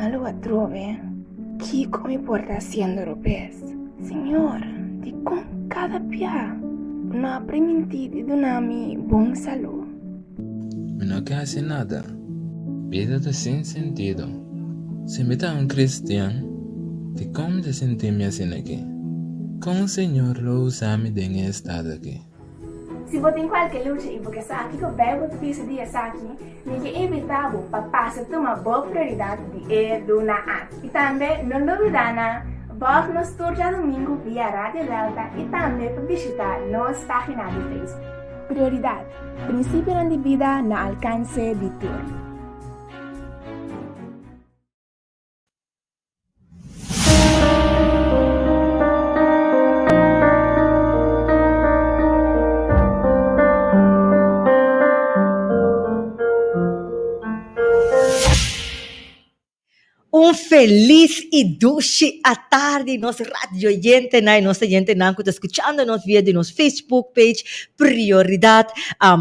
malu atrobe? Kiko mi por ta hasiendo robes? Señor, dikon kada bia bo no a primintí di duna mi bon salú? Mi no ke hasi nada. Bida ta sin sentido. Si mi ta un kristian, dikon mi ta sinti mi asina aki? Kon Señor lo usa mi den e estado aki? Si bo tin kualke lucha i bo ke sa kiko Beibel ta bisa di esaki, mi ke invitá bo pa pasa tuma bo prioridat di e luna aki. I tambe no lubidá na vòlg nos tur djadumingu via Radio Delta i tambe pa bishitá nos página di Facebook. Prioridat, Prinsipionan di bida na alkanse di tur. Un felis i dushi atardi nos radio oyentenan i nos oyentenan ku ta skuchando nos via di nos Facebook page Prioridad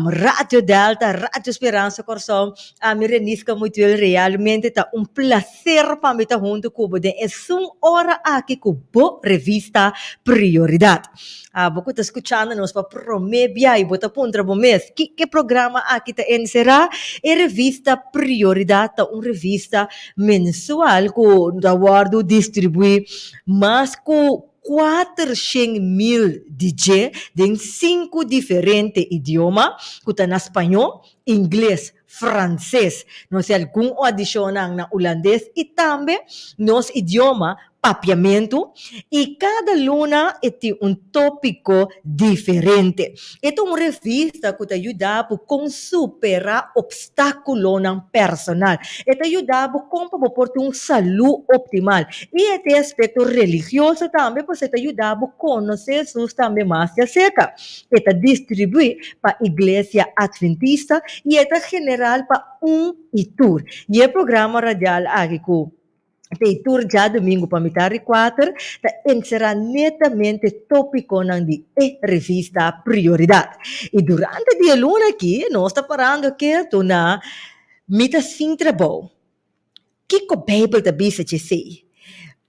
Radio Delta, Radio Speransa Kòrsou. Ami Renisca Mutuel realmente ta un plaser pa mi ta huntu ku bo den esun ora aki ku bo revista Prioridad. Abo ku ta skuchando nos pa promé bia i bo ta puntra bo mes, Kiko e programa aki ta enserá? E revista Prioridad ta un revista mensual ku ta wòrdu distribuí mas ku 400.000 di dje den sinku diferente idioma, ku ta na spañó, ingles, franses, nos tin algun adishonnan na hulandes i tambe nos idioma papiamentu i kada luna e tin un tópiko diferente. E ta un revista ku ta yuda bo kon superá opstákulonan personal. E ta yuda bo kon pa bo por tin un salú optimal. I e tin aspekto religioso tambe pasobra e ta yuda bo konosé Hesus tambe mas djaserka. E ta distribuí pa Iglesia Adventista i e ta general pa un i tur. I e programa radial aki ku ta e tur djadumingu pa mitar di kuater ta enserá netamente tópikonan di e revista Prioridat. I durante di e luna aki nos ta parando ketu na Mi ta sin trabou. Kiko Beibel ta bisa djesei?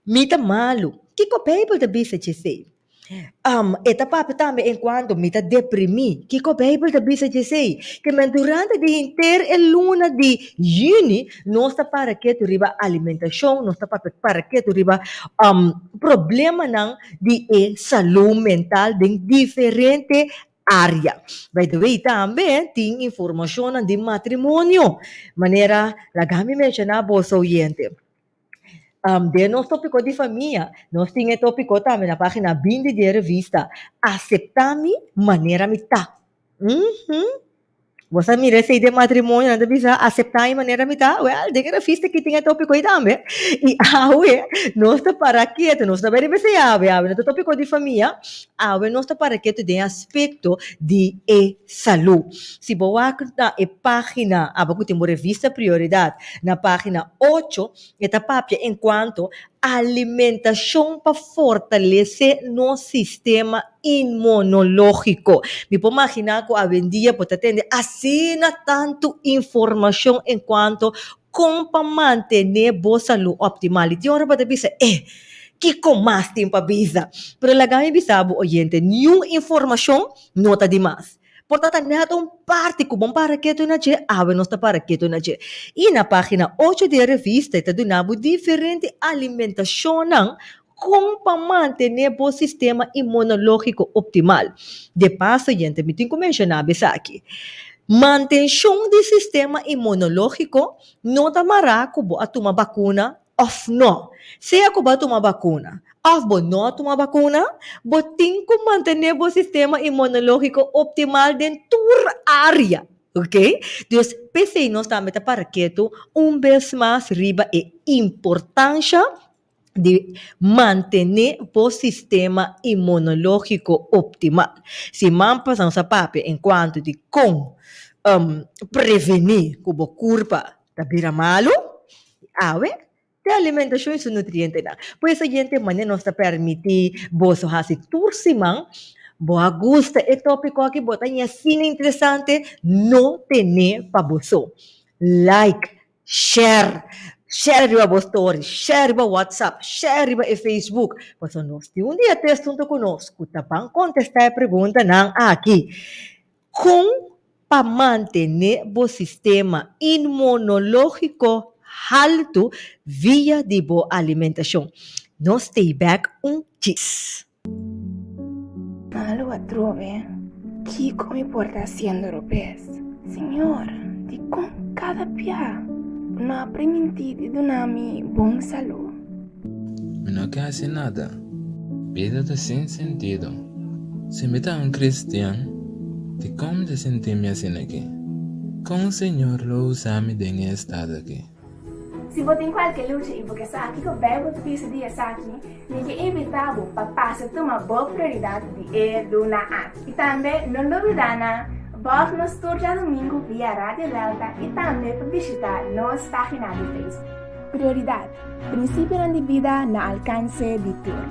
Mi ta malu. Kiko Beibel ta bisa djesei? E ta papia tambe enkuanto mi ta deprimí. Kiko Beibel ta bisa djesei? Ke men durante di henter e luna di yüni nos ta para ketu riba alimentashon, nos ta papia para ketu riba problemanan di e salú mental den diferente área. By the way tambe tin informashonnan di matrimonio, manera laga mi menshoná boso oyente. Den nos tópiko di famia, nos tin e tópiko tambe na página 20 di e revista, Aseptá mi manera mi ta. Bo sa mira esei den matrimonio, nan ta bisa aseptá mi manera mi ta. Wèl, den e revista aki tin e tópiko ei tambe. I awe nos ta para ketu, nos ta bai riba esei awe, awe no ta tópiko di famia, awe nos ta para ketu den e aspekto di e salú. Si bo wak na e página, abo ku tin bo revista Prioridat, na página ocho, e ta papia enkuanto alimentashon pa fortalesé nos sistema inmunológiko. Mi por maginá ku awendia bo ta tende asina tantu informashon enkuanto kon pa mantené bo salú optimal. I tin ora bo ta bisa, Eh, kiko mas tin pa bisa? Pero laga mi bisa bo oyente, niun informashon no ta di mas. Por ta ta nèt un parti ku bon para ketu na dje, awe nos ta para ketu na dje. I na página ocho di e revista e ta duna bo diferente alimentashonnan Kon pa mantené bo sistema inmunológiko optimal? De paso yente mi tin ku menshoná bo esaki. Mantenshon di sistema inmunológiko no ta mará ku bo a tuma bakuna òf nò. Sea ku bo a tuma bakuna òf bo no a tuma bakuna, bo tin ku mantené bo sistema inmunológiko optimal den tur área. Ok, dus p'esei nos tambe ta para ketu un bes mas riba e importansha di mantené bo sistema inmunológiko optimal. Siman pasá nos a papia enkuanto di kon prevení ku bo kurpa ta bira malu, awe te alimentashon i su nutrientenan. Pues oyente manera nos ta permití boso hasi tur siman, bo a gusta e tópiko aki, bo ta haña asina interesante, no ten'é pa bo so. Like, share. Share riba bo story, share riba WhatsApp, share riba e Facebook, pasobra nos tin un dietist hunto ku nos ku ta ban kontestá e preguntanan aki. Kon pa mantené bo sistema inmunológiko haltu via di bo alimentashon? Nos stay bèk un djis. Malu atrobe, kiko mi por ta hasiendo robes? Señor, dikon kada bia bo no a primintí di duna mi bon salú? Mi no ke hasi nada. Bida ta sin sentido. Si mi ta un kristian, dikon mi ta sinti mi asina aki? Kon Señor lo usa mi den e estado aki? Si bo tin kualke lucha i bo ke sa kiko Beibel ta bisa di esaki, mi ke invitá bo pa pasa tuma bo prioridat di e luna aki. I tambe no lubidá na bòg nos tur djadumingu via Radio Delta i tambe pa bishitá nos página di Facebook. Prioridat, Prinsipionan di bida na alkanse di tur.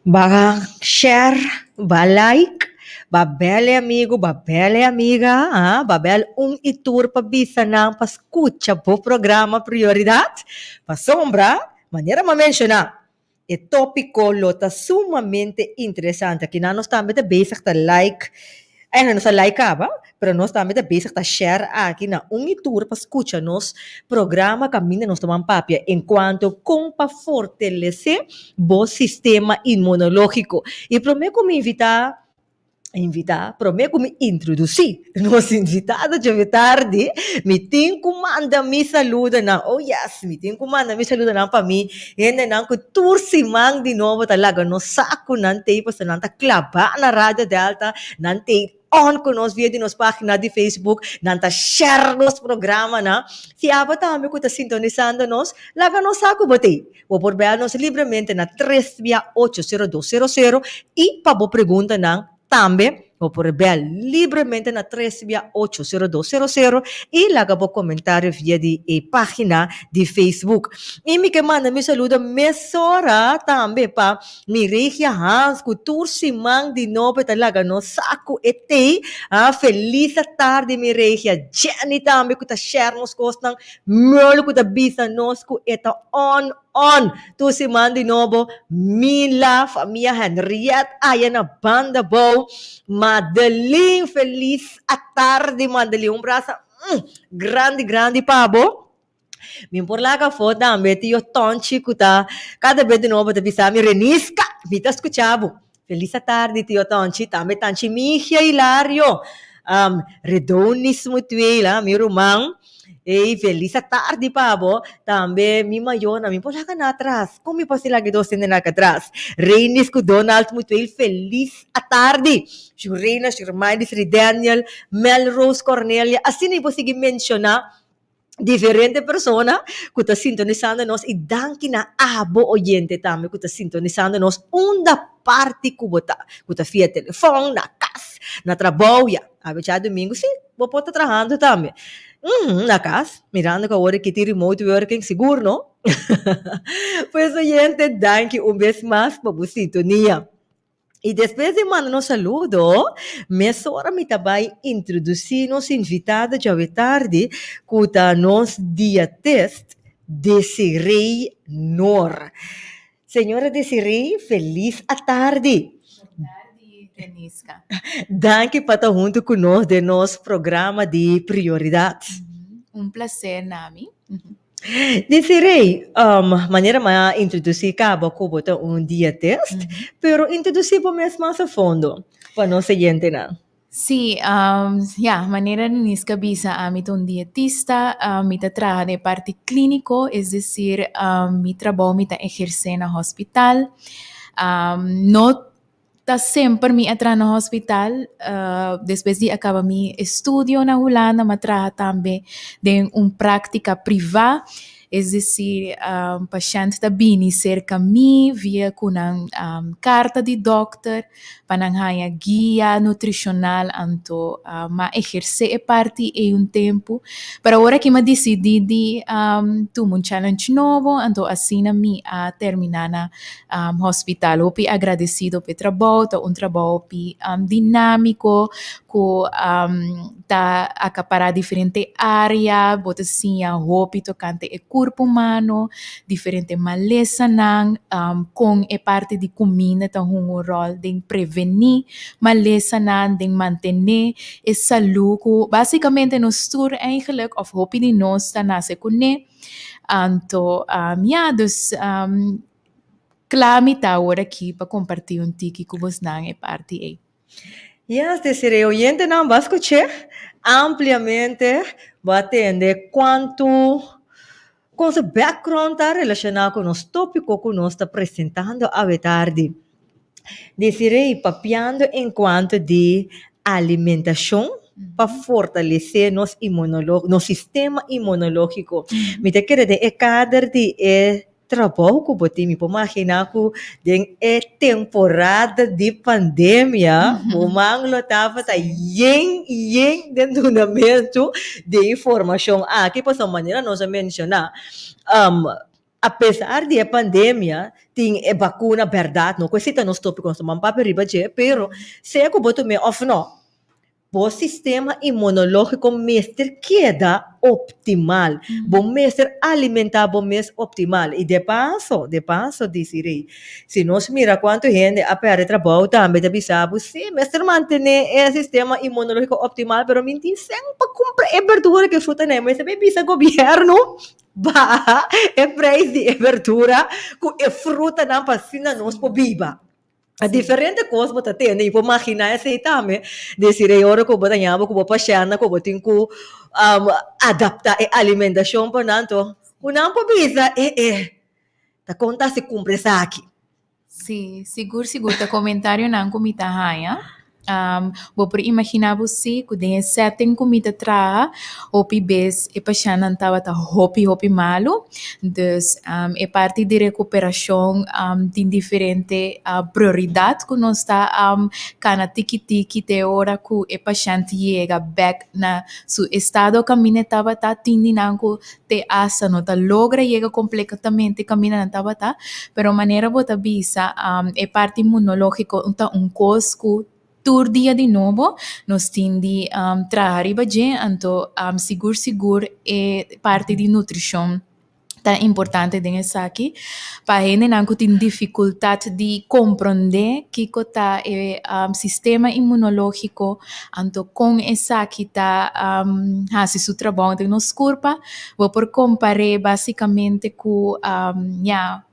Ba share, ba like, ba bel e amigo, ba bel e amiga, ah, ba bel un i tur pa bisa nan pa skucha bo programa Prioridad. Pasobra, manera mi a menshoná, E tópiko lo ta sumamente interesante. Akinan nos tambe ta bezig ta like, eigenlijk nos a like kaba, pero nos tambe ta bezig ta share aki na un i tur pa skucha nos programa kaminda nos ta ban papia enkuanto kon pa fortalesé bo sistema inmunológiko. I promé ku mi invitá Invitá, promé ku mi introdusí nos invitado djawe tardi, mi tin ku manda mi saludonan, oh yes, mi tin ku manda mi saludonan pa mi hendenan ku tur siman di nobo ta laga nos sa ku nan t'ei pasobra nan ta klabá na Radio Delta, nan t'ei on ku nos via di nos página di Facebook, nan ta share nos programanan. Si abo tambe ku ta sintonisando nos, laga nos sa ku bo t'ei. Bo por bel nos libremente na tres bia ocho sero dos sero sero i pa bo preguntanan tambe bo por bel libremente na tres bia ocho sero dos sero sero i laga bo komentario via di e pagina di Facebook. I mi ke manda mi saludo mesora tambe pa mi Regia Hans ku tur siman di nobo e ta laga nos sa ku e tei. Ah, felis atardi mi Regia. Jenny tambe ku ta share nos kosnan. Merle ku ta bisa nos ku e ta on on tur siman di nobo, Mila, famia Henriette aya na banda bou, Madeline felis atardi Madeline un brasa grandi grandi pa bo. Mi por laga afó tambe tio Tonchi ku ta kada bes di nobo ta bisa mi Renisca mi ta skucha bo. Felis atardi tio Tonchi tambe Tanchi Migia Hilario Redonis Mutuela mi ruman. Ey felis atardi pa bo tambe mi mayornan mi por laga nan atras kon mi por haci laga e dos hende nan atras Reinis cu Donald Mutuel felis atardi Shurena Shurmailis Rideniel Melrose Cornelia asina mi por sigui menciona diferente persona cu ta sintonisando nos y danki na abo oyente tambe cu ta sintonisando nos unda parti cu bo ta cu ta via telefon na cas na trabou ya awe djadomingo si Bo por ta trahando tambe. Uhmm, na cas, mirando cu awor aki tin remote working, sigur no? Pues oyente, danki un bes mas pa bo sintonia. Y despues di manda nos saludo, mesora mi ta bay introduci nos invitado djawe tardi, cu ta nos dietist Desiree Noor. Señora Desiree, felis atardi. Bon tardi, Reniska. Danki pa ta huntu ku nos den nos programa di Prioridat. Un placer na mi. Desiree, manera mi a introdusí kaba ku bo ta un dietist, pero introdusí bo mes mas a fondo pa nos oyentenan. Sí, ya, manera Reniska bisa ami ta un dietista, mi ta traha den e parti klíniko, es desir mi trabou mi ta ehersé na hospital. No ta semper mi a traha na hospital, despues di a kaba mi estudio na Hulanda mi a traha tambe den un práktika privá. Es desir, pashènt ta bini serka mi via ku nan karta di dòkter pa nan haña guia nutrishonal anto m'a ehersé e parti ei un tempu. Pero awor aki m'a disidí di tuma un challenge nobo anto asina mi a terminá na hospital. Hopi agradesido pa e trabou, ta un trabou hopi dinámiko ku ta akapará diferente área, bo ta siña hopi tokante e kurpo humano, diferente malesanan, kon e parti di kuminda ta hunga un ròl den prevení malesanan, den mantené e salú ku básikamente nos tur eigenlijk òf hopi di nos ta nase kuné. Anto ya, dus kla mi ta awor aki pa kompartí un tiki ku bosnan e parti ei. Yes, Desiree, oyentenan bo a skuch'é ampliamente, bo a tende kuantu kon su background ta relashoná ku nos tópiko ku nos ta presentando awe tardi. Desiree, papiando enkuanto di alimentashon pa fortalesé nos inmunolo nos sistema inmunológiko, mi ta kere den e kader di e Trabou ku bo tin, mi por maginá ku den e temporada di pandemia bo man lo tabata yen yen den dunamentu di informashon aki, pasobra manera nos a menshoná, apesar di e pandemia tin e bakuna bèrdat, no ku esei ta nos tópiko, nos ta man papia riba dje, pero sea ku bo tum'é òf nò, Bo sistema inmunológiko mester keda optimal. Bo mester alimentá bo mes optimal. I de paso, de paso, Desiree, si nos mira kuantu hende a pèrdè trabou tambe ta bisa bo, sí, mester mantené e sistema inmunológiko optimal, pero mi tin sèn pa kumpra e berdura ku e fruta nei. Mester bai bisa gobièrnu baha e preis di e berdura ku e frutanan pa asina nos por biba. A diferente kos bo ta tende i por maginá esei tambe desir e ora ku bo ta ña bo ku bo pashèntnan ku bo tin ku adaptá e alimentashon pa nan to ku nan por bisa e e ta kon ta si kumpra esaki. Sí, sigur sigur ta komentarionan ku mi ta haña. Bo por imaginá bo si ku den e setting ku mi ta traha hopi bes e pashèntnan tabata hopi hopi malu. Dus e parti di rekuperashon tin diferente prioridat ku nos ta kana tiki tiki te ora ku e pashènt yega bèk na su estado kaminda e tabata. Tin di nan ku te asta no ta logra yega kompletamente kaminda nan tabata, pero manera bo ta bisa e parti inmunológiko ta un kos ku tur dia di nobo nos tin di traha riba dje, anto sigur sigur e parti di nutrishon ta importante den esaki pa hendenan ku tin difikultat di komprondé kiko ta e sistema inmunológiko Anto kon esaki ta hasi su trabou den nos kurpa? Bo por kompar'é basikamente ku ya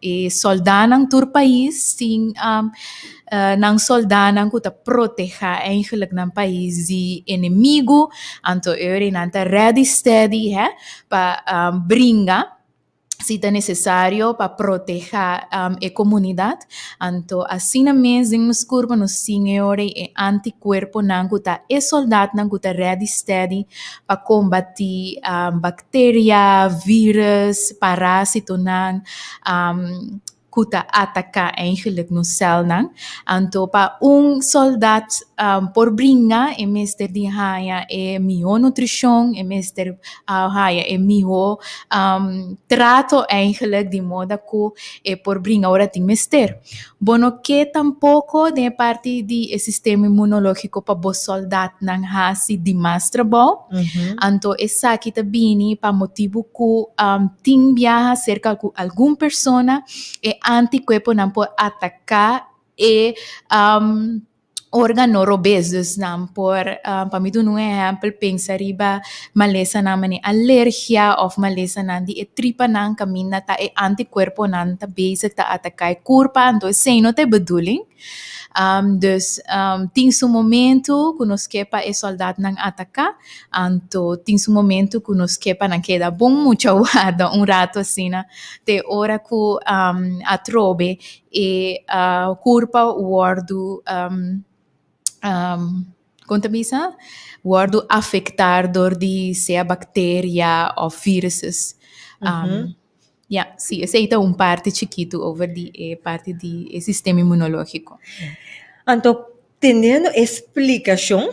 e sòldánan tur pais tin nan sòldánan ku ta protehá eigenlik nan pais di enemigu, anto e ora ei nan ta ready steady hè pa bringa. si ta necesario pa proteha e comunidad, anto asina mes den nos curpa nos tin e ora e anticuerponan cu ta e soldaatnan cu ta ready steady pa combati bacteria, virus, parasitonan. Ku ta ataká eigenlijk nos sèlnan. Anto pa un sòldat por bringa e mester di haña e mihó nutrishon, e mester haña e mihó trato eigenlijk di moda ku e por bringa ora tin mester. Bo no ke tampoko den e parti di e sistema inmunológiko pa bo sòldatnan hasi dimas trabou. Anto esaki ta bini pa motibu ku tin biaha serka ku algun persona e antikuerponan por ataká e órgano robes. Dus nan por, pa mi duna un ehèmpel, pensa riba malesanan manera alergia òf malesanan di e tripanan kaminda ta e antikuerponan ta bezig ta ataká e kurpa, anto esei no ta e bedoeling. Dus tin su momento ku nos ke pa e sòldatnan ataká, anto tin su momento ku nos ke pa nan keda bon mucha warda un rato asina te ora ku atrobe e kurpa wòrdu kon ta bisa? Wòrdu afektá dor di sea bakteria òf viruses. Ya, sí, esei ta un parti chikitu over di e parti di e sistema inmunológiko. Anto, teniendo e splikashon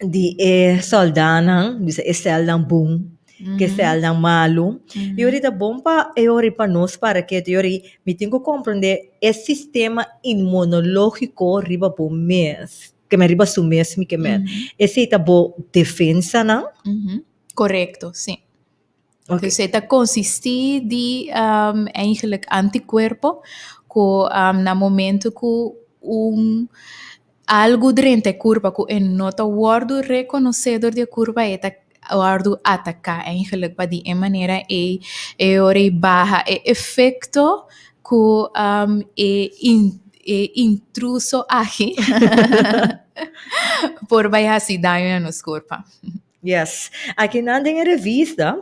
di e sòldánan, bisa e sèlnan bon ku e sèlnan malu, i ora ta bon pa e ora pa nos para ketu, i ora mi tin ku komprondé e sistema inmunológiko riba bo mes, ke men riba su mes mi ke men. Esei ta bo defensanan? Korekto, sí. Dus e ta konsistí di eigenlijk antikuerpo ku na momento ku un algu drenta e kurpa ku e no ta wòrdu rekonosé dor di e kurpa e ta wòrdu ataká eigenlijk pa di e manera ei e ora ei baha e efekto ku e e intruso aki por bai hasi daño na nos kurpa. Yes. Akinan den e revista,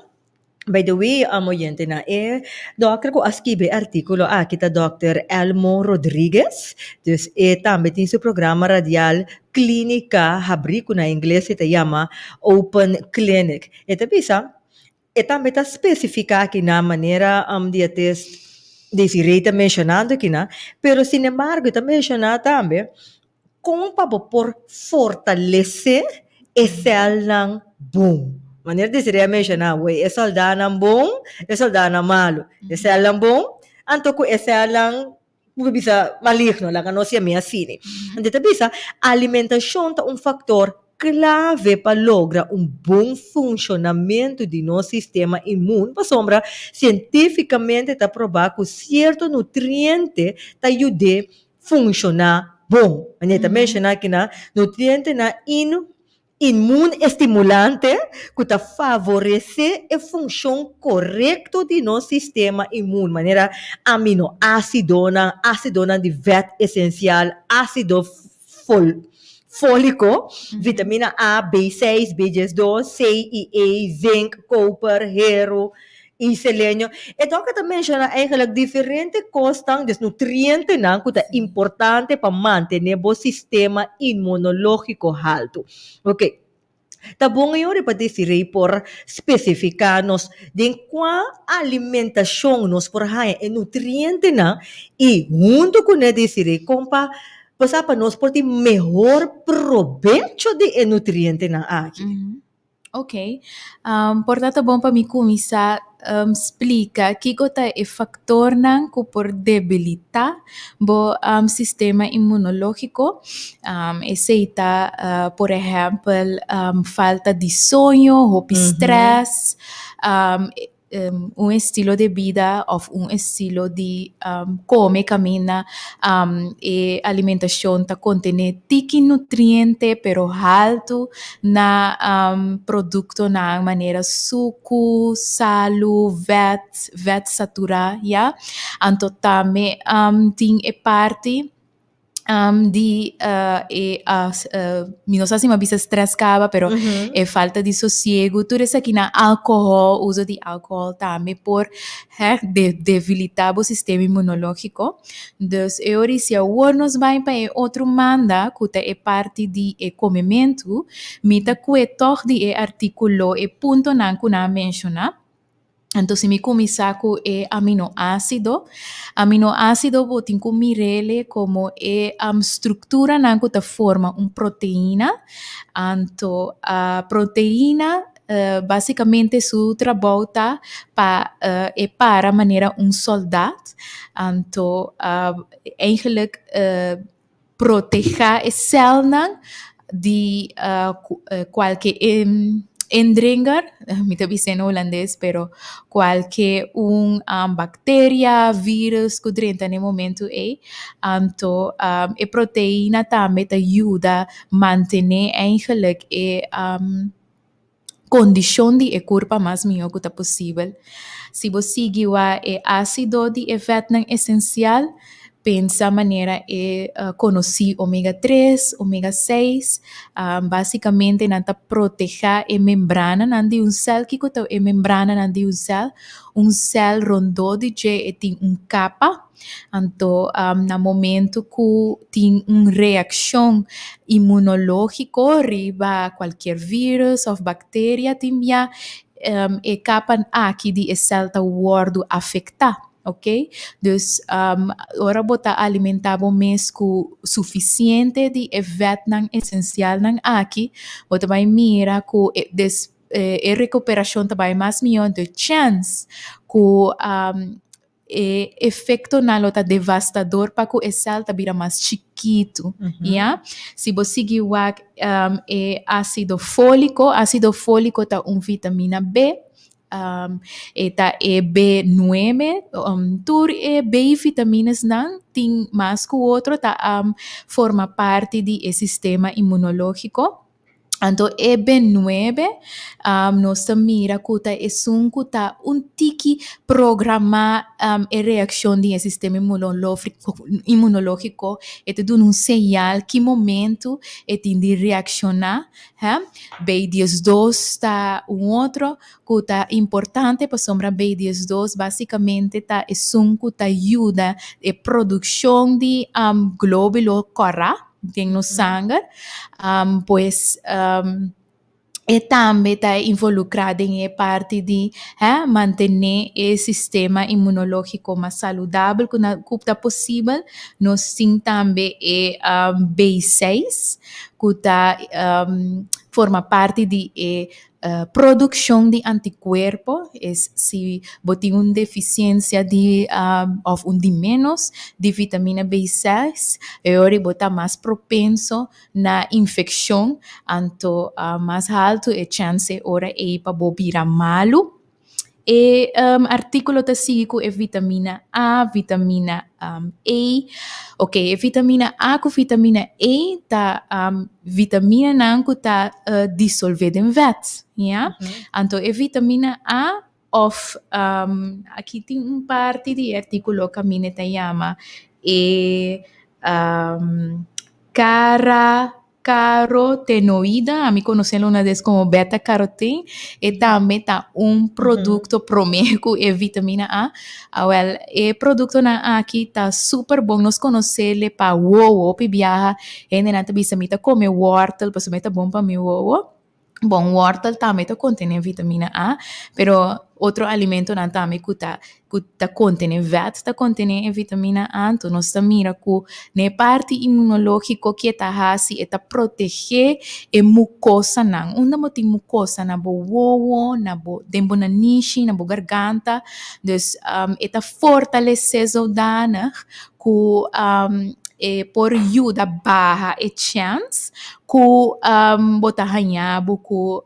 by the way, amo oyentenan, e dòkter ku a skibi e artíkulo aki ta dòkter Elmo Rodriguez. Dus e tambe tin su programa radial Klínika Habrí ku na ingles e ta yama Open Clinic. E ta bisa, e tambe ta spesifiká akinan manera dietist Desiree ta menshonando akinan, pero sinembargo e ta menshoná tambe Kon pa bo por fortalesé e sèlnan bon? Manera Desiree a menshoná, wei, e sòldánan bon, e sòldánan malu. E sèlnan bon, anto ku e sèlnan ku bisa maligno, laga nos yam'é asina. Anto e ta bisa, alimentashon ta un faktor klave pa logra un bon funshonamentu di nos sistema imun, pasobra sientífikamente ta probá ku sierto nutriente ta yud'é funshoná bon. Manera ta menshoná akinan, nutrientenan in inmunestimulante ku ta favoresé e funshon korekto di nos sistema inmun, manera aminoásidonan, ásidonan di vèt esensial, ásido fol fóliko, vitamina A, B6, B12, C i E, zink, koper, heru, i selenio. E dòkter ta menshoná eigenlijk diferente kosnan, dus nutrientenan ku ta importante pa mantené bo sistema inmunológiko haltu. Oke, ta bon e ora pa Desiree por spesifiká nos den kua alimentashon nos por haña e nutrientenan i huntu kuné Desiree kon pa bo sa pa nos por tin mehor probecho di e nutrientenan aki. Ok, por ta ta bon pa mi kuminsá splika kiko ta e faktornan ku por debilitá bo sistema inmunológiko. Esei ta por ehèmpel falta di soño, hopi strès, un estilo de bida of un estilo di come caminda e alimentacion ta contene tiki nutriente pero halto na productonan manera sucu, salu, vet, vet satura ya. Anto tambe tin e parti. di e mi no sa si mi a bisa stress caba pero e falta di sosiego tur esakinan alcohol uso di alcohol tambe por debilita bo sistema inmunologico dus e ora si awor nos bai pa e otro manda cu ta e parti di e comemento mi ta cue tog di e articulo e puntonan cu nan a menciona. Anto si mi kuminsá ku e aminoásido, aminoásido bo tin ku mir'é komo e strukturanan ku ta forma un proteina. Anto proteina básikamente su trabou ta pa e para manera un sòldat. Anto eigentlik protehá e sèlnan di kualke indringer, mi ta bisa en hulandes, pero kualke un bakteria, vírùs ku drenta na e momentu ei. Anto e proteina tambe ta yuda mantené eigenlijk e kondishon di e kurpa mas mihó ku ta posibel. Si bo sigui wak e ásido di e vètnan esensial, pensa manera e konosí omega tres, omega seis, básikamente nan ta protehá e membrananan di un sèl. Kiko ta e membrananan di un sèl? Un sèl rondó di dje e tin un kapa. Anto na momento ku tin un reakshon inmunológiko riba kualkier vírùs òf bakteria tin bia. um, e kapa aki di e sèl ta wòrdu afektá. Ok, dus um, ora bo ta alimentá bo mes ku sufisiente di e vètnan esensialnan aki, bo ta bai mira ku e des e rekuperashon ta bai mas mihó, de chèns ku um, e efektonan lo ta devastador pa ku e sèl ta bira mas chikitu, ya. Si bo sigui wak um, e ásido fóliko, ásido fóliko ta un vitamina B, um, e ta e B9, um, tur e B vitaminesnan tin mas ku otro ta um, forma parti di e sistema inmunológiko. Anto e B9 um, nos ta mira ku ta esun ku ta un tiki programá um, e reakshon di e sistema inmunológiko, e ta duna un señal ki momento e tin di reakshoná, hè. B12 ta un otro ku ta importante pasobra B12 básikamente ta esun ku ta yuda e produkshon di um, glóbulo kòrá den nos sanger. Um, pues um, e tambe ta involukrá den e parti di hè, mantené e sistema inmunológiko mas saludabel ku na ku ta posibel. Nos tin tambe e um, B6 ku ta um, forma parti di e Produkshon di antikuerpo, es si bo tin un defisiensia di òf un di ménos di vitamina B6, e ora bo ta mas propenso na infekshon, anto mas haltu e chèns e ora ei pa bo bira malu. E artíkulo ta sigui ku e vitamina A, vitamina E. Ok, e vitamina A ku vitamina E ta vitaminanan ku ta disolvé den vèt, ya. Anto e vitamina A òf aki tin un parti di e artíkulo kaminda ta yama e kara. Carotenoida, ami konosé una des komo beta caroten, e tambe ta un produkto promé ku e vitamina A. Awèl, e produktonan aki ta super bon, nos konosé pa wowo, hopi biaha hendenan ta bisa mi ta kome wòrtel pasobra e ta bon pa mi wowo. Bon, wòrtel tambe ta kontené vitamina A, pero otro alimentonan tambe ku ta ku ta kontené vèt ta kontené e vitamina A. Anto nos ta mira ku na e parti inmunológiko ke ta hasi e ta protegé e mukosanan. Unda bo tin mukosa? Na bo wowo, na bo den bo nanishi, na bo garganta. Dus e ta fortalesé zodanig ku e por yuda baha e chèns ku bo ta haña bo ku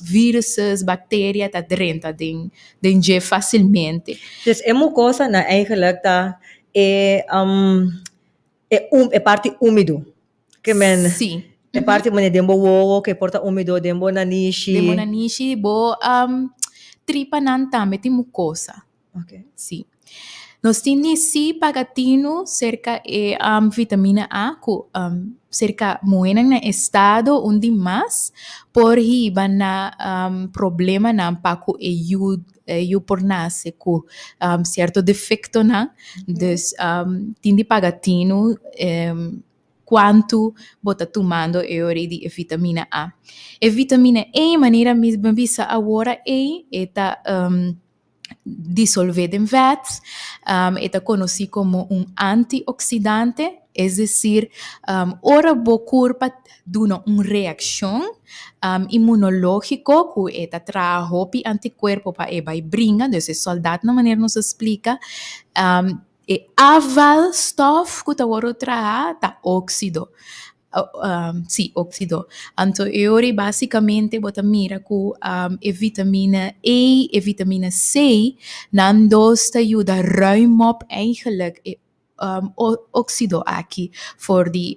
viruses, bakteria ta drenta den den dje fásilmente. Dus e mukosanan eigenlijk ta e e e parti húmedo ke men Sí. e parti manera den bo wowo ke por ta húmedo den bo nanishi. Den bo nanishi, bo tripanan tambe tin mukosa. Okay. Sí. Nos tin di sí paga tinu serka e um, vitamina A ku um, serka muhénan na estado un di mas por hiba na um, problemanan pa ku e yu e yu por nase ku um, sierto defektonan. Dus um, tin di paga tinu um, kuantu bo ta tumando e ora di e vitamina A. E vitamina E, manera mi bisa awor ei, e ta um, disolvé den vèt. E ta konosí komo un antioxidante, es desir, ora bo kurpa duna un reakshon inmunológiko ku e ta traha hopi antikuerpo pa e bai bringa, dus e sòldatnan manera nos a splika, e afvalstof ku ta wòrdu traha ta óksido. Sí, óksido. Anto e ora ei básikamente bo ta mira ku e vitamina E, e vitamina C, nan dos ta yuda ruim op eigenlijk e óksido aki for di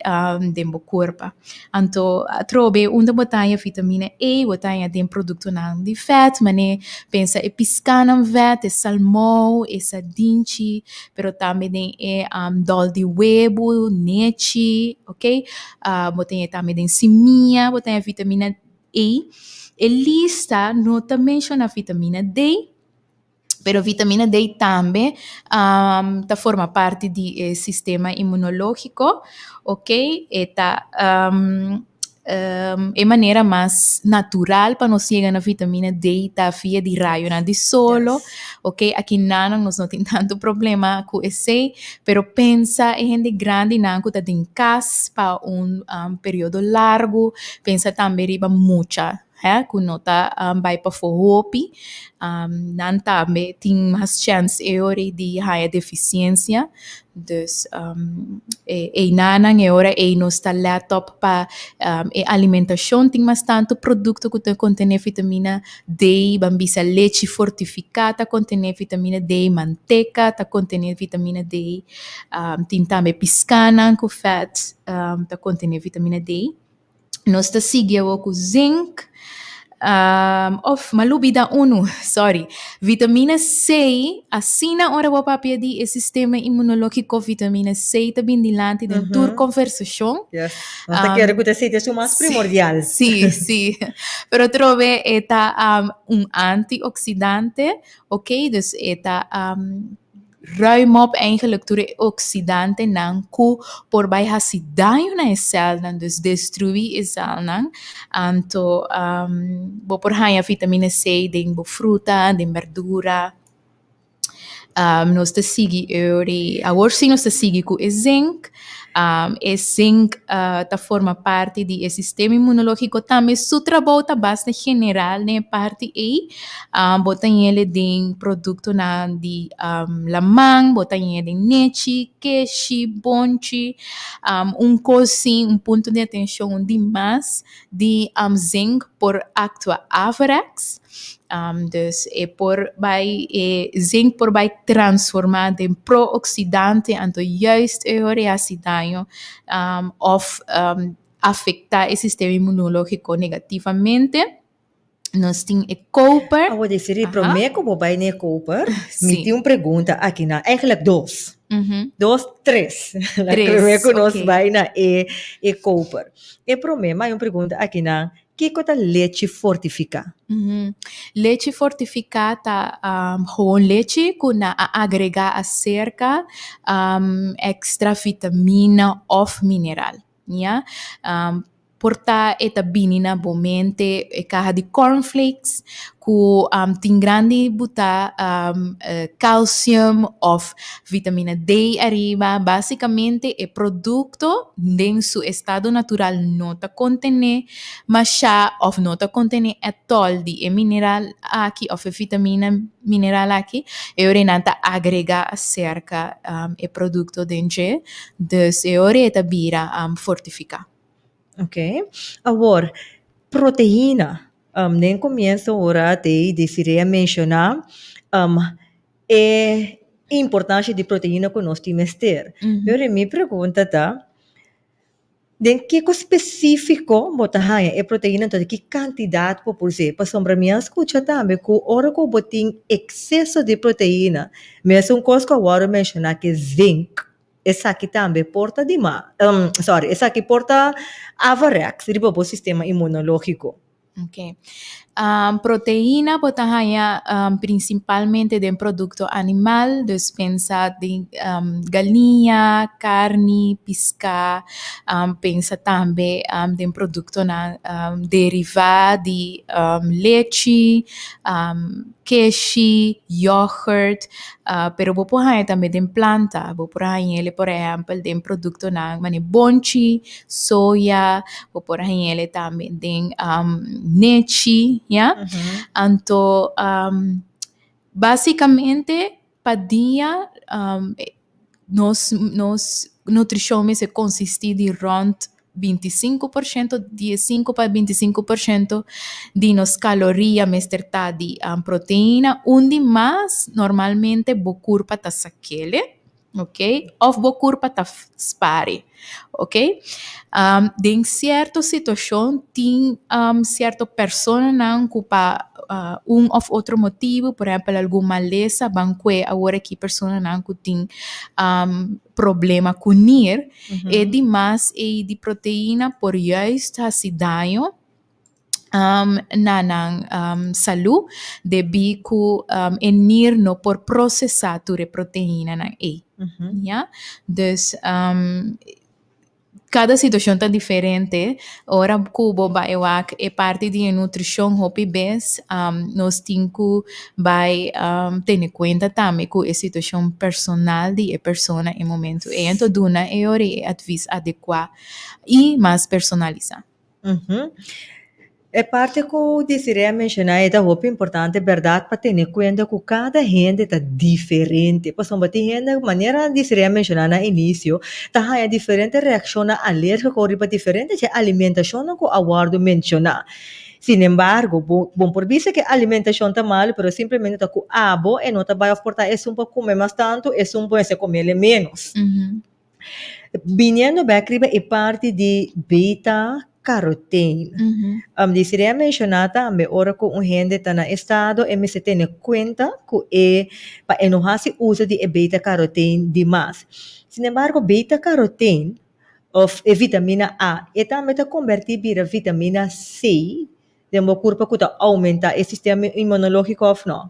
den bo kurpa. Anto atrobe unda bo ta haña vitamina E, bo ta haña den produktonan di vèt, manera pensa e piskánan vèt, e salmou, e sardinchi, pero tambe den e dòl di webu, nechi, ok. Bo ta haña tambe den simia, bo ta haña vitamina E. E lista no ta menshoná vitamina D, pero vitamina D tambe ta forma parti di e sistema inmunológiko, ok. E ta. E manera mas natural pa nos yega na vitamina D ta via di rayonan di solo. Ok, aki nanan nos no tin tantu problema ku esei, pero pensa e hende grandinan ku ta den kas pa un periodo largu, pensa tambe riba mucha. Hè, ku no ta bai pafó hopi, nan tambe tin mas chèns e ora ei di haña defisiensia. Dus einanan e ora ei nos ta lèt op pa e alimentashon tin mas tantu produkto ku ta kontené vitamina D, ban bisa lechi fortifiká ta kontené vitamina D, manteka ta kontené vitamina D, tin tambe piskanan ku fèt ta kontené vitamina D. Nos ta sigui awor ku zink, of m'a lubida unu, sorry. Vitamina C, asina ora bo papia di e sistema inmunologiko, vitamina C ta bin dilanti den tur konversashon. Yes, nos ta kere ku ta esei ta esun mas primordial. Sí, sí. Pero atrobe e ta un antioksidante, ok, dus e ta Ruim op eigenlijk tur e oxidantenan ku por bai hasi daño na e sèlnan, dus destruí e sèlnan. Anto bo por haña vitamina C den bo fruta, den berdura. Nos ta sigui e awor sí nos ta sigui ku e zink. E zink ta forma parti di e sistema inmunológiko tambe. Su trabou ta basta general den e parti ei. Bo ta yele den produktonan di laman, bo ta yele den nechi, keshi, bonchi. Un kos si, un punto di atenshon, un dimas di zink por aktua averechts. Dus e por bai, e zink por bai transformá den pro-oksidante, anto juist e ora e hasi daño òf afektá e sistema inmunológiko negativamente. Nos tin e koper. Awor Desiree, promé ku bo bai na e koper, mi tin un pregunta aki nan, eigenlijk dos. Dos, tres. Tres, Promé ku nos bai na e e koper. E promé, mi hay un pregunta aki nan, kiko ta lechi fortifiká? Lechi fortifiká ta gewoon lechi ku nan a agregá aserka èkstra vitamina òf mineral. Ya. Por ta e ta bini na bo mente e kaha di cornflakes ku tin grandi butá calcium òf vitamina D ariba. Básikamente e produkto den su estado natural no ta kontené mashá òf no ta kontené ètòl di e mineral aki òf e vitamina mineral aki. E ora nan ta agregá aserka e produkto den dje. Dus e ora e ta bira fortifiká. Ok. Awor, proteina. Den komienso ora te Desiree a menshoná e importansha di proteina ku nos tin mester. Pero mi pregunta ta, den kiko spesífiko bo ta haña e proteina, entonces ki kantidat bo por us'é? Pasobra mi a skucha tambe ku ora ku bo tin ekseso di proteina, mesun kos ku a wòrdu menshoná ku e zinc, Esaki tambe por ta di ma, sorry, esaki por ta averechts riba bo sistema inmunológiko. Ok. Proteina bo ta haña prinsipalmente den produkto animal, dus pensa den galiña, karni, piská, pensa tambe den produktonan derivá di lechi, keshi, yoghurt, pero bo por haña tambe den planta, bo por hañ'el por ehèmpel den produktonan manera bonchi, soya, bo por hañ'el tambe den nechi, ya. Anto básikamente pa dia nos nos nutrishon mester konsistí di rònt 25%, 15 pa 25% di nos kaloria mester ta di proteina. Un di mas normalmente bo kurpa ta sakele, ok, òf bo kurpa ta spari, ok. Den sierto situashon tin sierto personanan ku pa un òf otro motibu, por ehèmpel algun malesa, ban kue awor aki personanan ku tin problema ku nir, e dimas ei di proteina por juist hasi daño na nan salú debí ku e nir no por prosesá tur e proteinanan ei. Ya, dus. Kada situashon ta diferente. Ora ku bo bai wak e parti di e nutrishon hopi bes nos tin ku bai tene kuenta tambe ku e situashon personal di e persona e momentu ei. Anto duna e ora e advis adekuá i mas personalisá. E parti ku Desiree a menshoná e ta hopi importante bèrdat pa tene kuenta ku kada hende ta diferente. Pasobra tin hende, manera Desiree a menshoná na inisio, ta haña diferente reakshonnan alérgiko riba diferente dje alimentashonnan ku a wòrdu menshoná. Sinembargo, bo bo por bisa ku e alimentashon ta malu, pero simplemente ta ku abo e no ta bai òf por ta esun por kume mas tantu, esun por mester kum'el ménos. Biniendo bek riba e parti di beta carotene. Desiree a menciona tambe ora cu un hende ta na estado e mester tene cuenta cu e pa e no haci uso di e beta carotene di mas. Sin embargo beta carotene of e vitamina A e tambe ta conberti bira vitamina C den bo curpa cu ta aumenta e sistema inmunologico of no?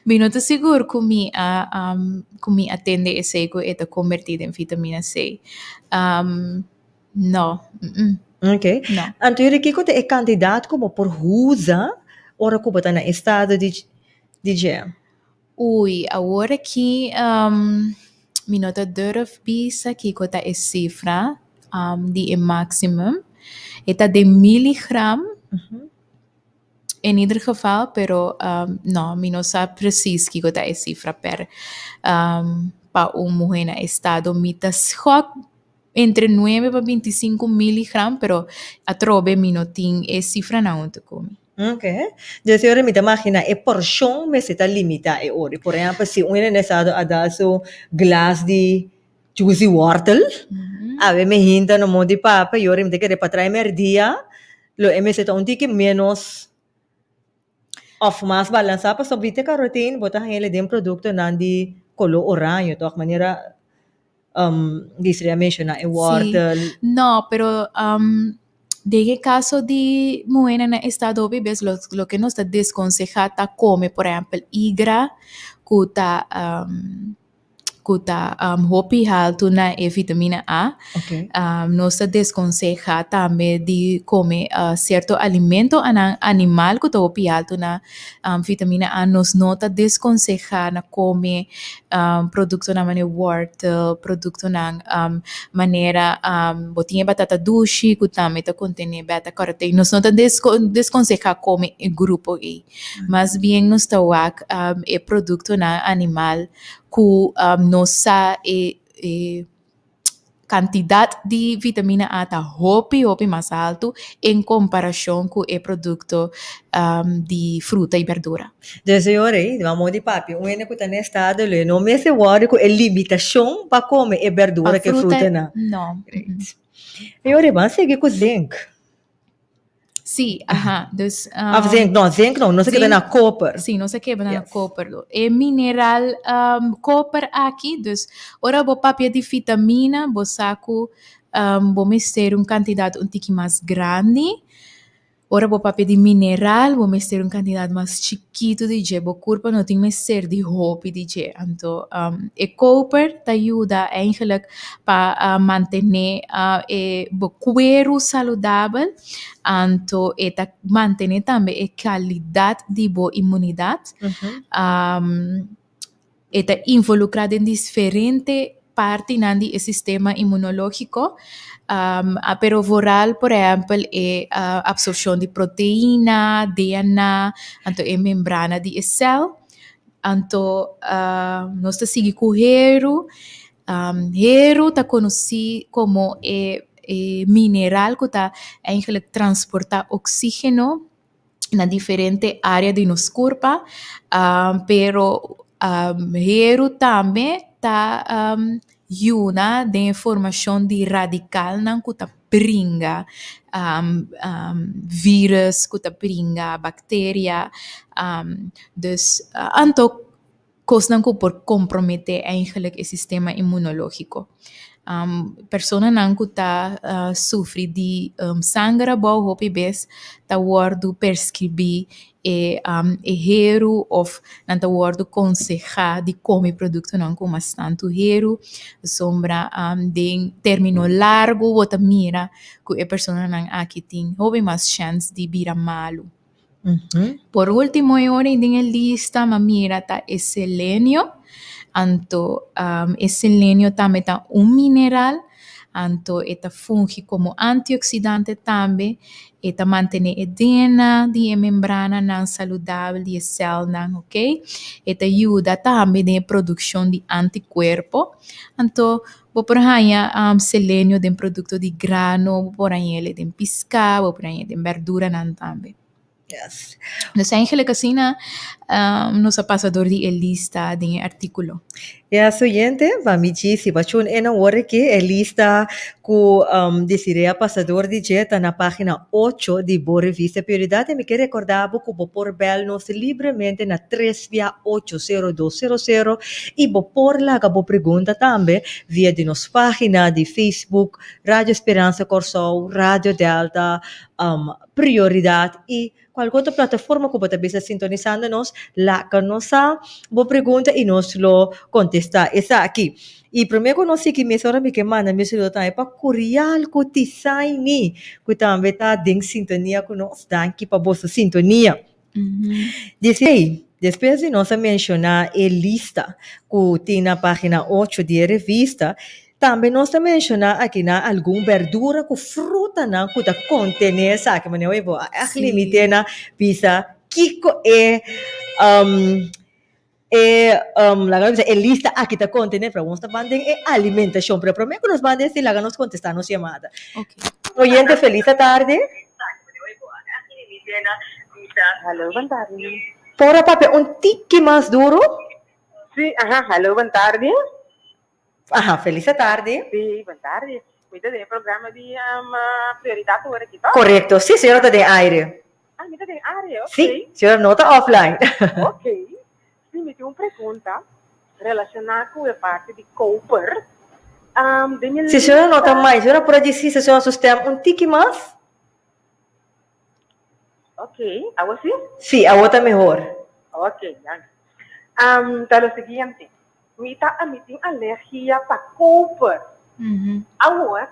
Mi no ta sigur ku mi a ku mi a tende esei ku e ta kombertí den vitamina C. No. Ok. No. Anto yuri kiko ta e kantidat ku bo por usa ora ku bo ta na estado di di dje? Ui, awor aki mi no ta durf bisa kiko ta e sifra di e maximum. E ta den miligram. In ieder geval, pero no, mi no sa precies kiko ta e sifra per pa un muhe na estado. Mi ta schok entre nuebe pa bintisinku miligram, pero atrobe mi no tin e sifranan huntu ku mi. Ok. Dus e ora mi ta magina e porshon mester ta limita e ora. Por ehempel, si un hende na estado a dal su glas di juice di wortel, awe mi hinta na mon di papa y ora mi ta kere pa trae merdia, lo e mester ta un tiki menos of mas balansa pasobra bita carotin bo ta haña den productonan di color oraño toch manera Desiree a menciona e wortel. Si, no pero den e caso di muhernan na estado hopi bes loke nos ta desconseha ta come por ehempel igra cu ta ku ta hopi haltu na e vitamina A. Nos ta deskonsehá tambe di kome sierto alimentonan animal ku ta hopi haltu na vitamina A. Nos no ta deskonsehá na kome produktonan manera wòrtel, produktonan manera bo tin e batata dushi ku tambe ta kontené beta karoten. Nos no ta deskonsehá kome e grupo ei. Mas bien nos ta wak e produktonan animal ku nos sa e e kantidat di vitamina A ta hopi hopi mas altu en komparashon ku e produkto di fruta i berdura. Dus e ora ei, mamo di papia, un hende ku ta na estado lo e no mester wòrdu ku e limitashon pa kome e berdura ku e frutanan. No. Great. E ora ei, ban sigui ku zink. Sí, aha. Dus, Of zinc, no, zinc no, nos a keda na koper. Sí, nos a keda na koper. E mineral um, koper aki, dus ora bo papia di vitamina, bo sa ku um, bo mester un kantidat un tiki mas grandi. Ora bo papia di mineral, bo mester un kantidat mas chikitu di dje. Bo kurpa no tin mester di hopi di dje. Anto um, e koper ta yuda eigenlijk pa mantené e bo kueru saludabel, anto e ta mantené tambe e kalidat di bo inmunidat. E ta involukrá den diferente partinan di e sistema inmunológiko, pero vooral por ehèmpel e apsorpshon di proteina, DNA, anto e membrana di e sèl. Anto nos ta sigui ku heru. Heru ta konosí komo e e mineral ku ta eigenlijk transportá oksígeno na diferente área di nos kurpa, pero heru tambe ta yuda den e formashon di radikalnan ku ta bringa vírùs, ku ta bringa bakteria, dus anto. Kosnan ku por komprometé eigenlijk e sistema inmunológiko. Personanan ku ta sufri di sanger abou hopi bes ta wòrdu perskribí e e heru òf nan ta wòrdu konsehá di kome produktonan ku mas tantu heru. Pasobra den término largu bo ta mira ku e personanan aki tin hopi mas chèns di bira malu. Por último e ora den e lista m'a mira ta e selenio, anto e selenio tambe ta un mineral, anto e ta fungi komo antioksidante tambe, e ta mantené e dna di e membrananan saludabel di e sèlnan ok, e ta yuda tambe den e produkshon di antikuerpo, anto Bo por haña selenio den produkto di grano, bo por hañ'el den piská, bo por hañ'el den bèrduranan tambe. Yes. Dus eigenlijk asina nos a pasa dor di e lista den e artíkulo. Yes, oyente, pa mi djis si bo tune in awor aki, e lista ku Desiree a pasa dor di dje ta na página ocho di bo revista Prioridad i mi ke rekordá bo ku bo por bèl nos libremente na tres bia 80200 i bo por laga bo pregunta tambe via di nos página di Facebook Radio Speransa Kòrsou, Radio Delta, Prioridat i kualke otro plataforma ku bo ta bisa sintonisando nos, laga nos sa bo pregunta i nos lo kontestá esaki. I promé ku nos sigui mesora mi ke manda mi saludo tambe pa Curial ku Tisaini ku tambe ta den sintonia ku nos. Danki pa boso sintonia. Desei, despues di nos a menshoná e lista ku tin na página ocho di e revista, tambe nos ta menshoná akinan algun bèrdura ku frutanan ku ta kontené esaki. Manera oye bo a ègt limit'é na bisa kiko e e laga nos bisa e lista aki ta kontené, pero nos ta ban den e alimentashon. Pero promé ku nos ban den esei laga nos kontestá nos yamada. Oyente felis atardi. Hallo, bon tardi. Por a papia un tiki mas duro? Sí, aha, hallo, bon tardi. Aha, felis atardi. Sí, bon tardi. Mi ta den e programa di Prioridat awor aki, toch? Korekto, sí, señora ta den aire. Ah, mi ta den área, ok. Sí, señora no ta offline. Ok. Sí, mi tin un pregunta relashoná ku e parti di koper. Um, den mi Si señora no ta lista. mai, señora por a disi señora su stem un tiki mas? Ok, awo sí? Sí, awo ta mehor. Ok, danki. Um, ta lo siguiente. Mi ta, mi tin alergia pa koper. Awor,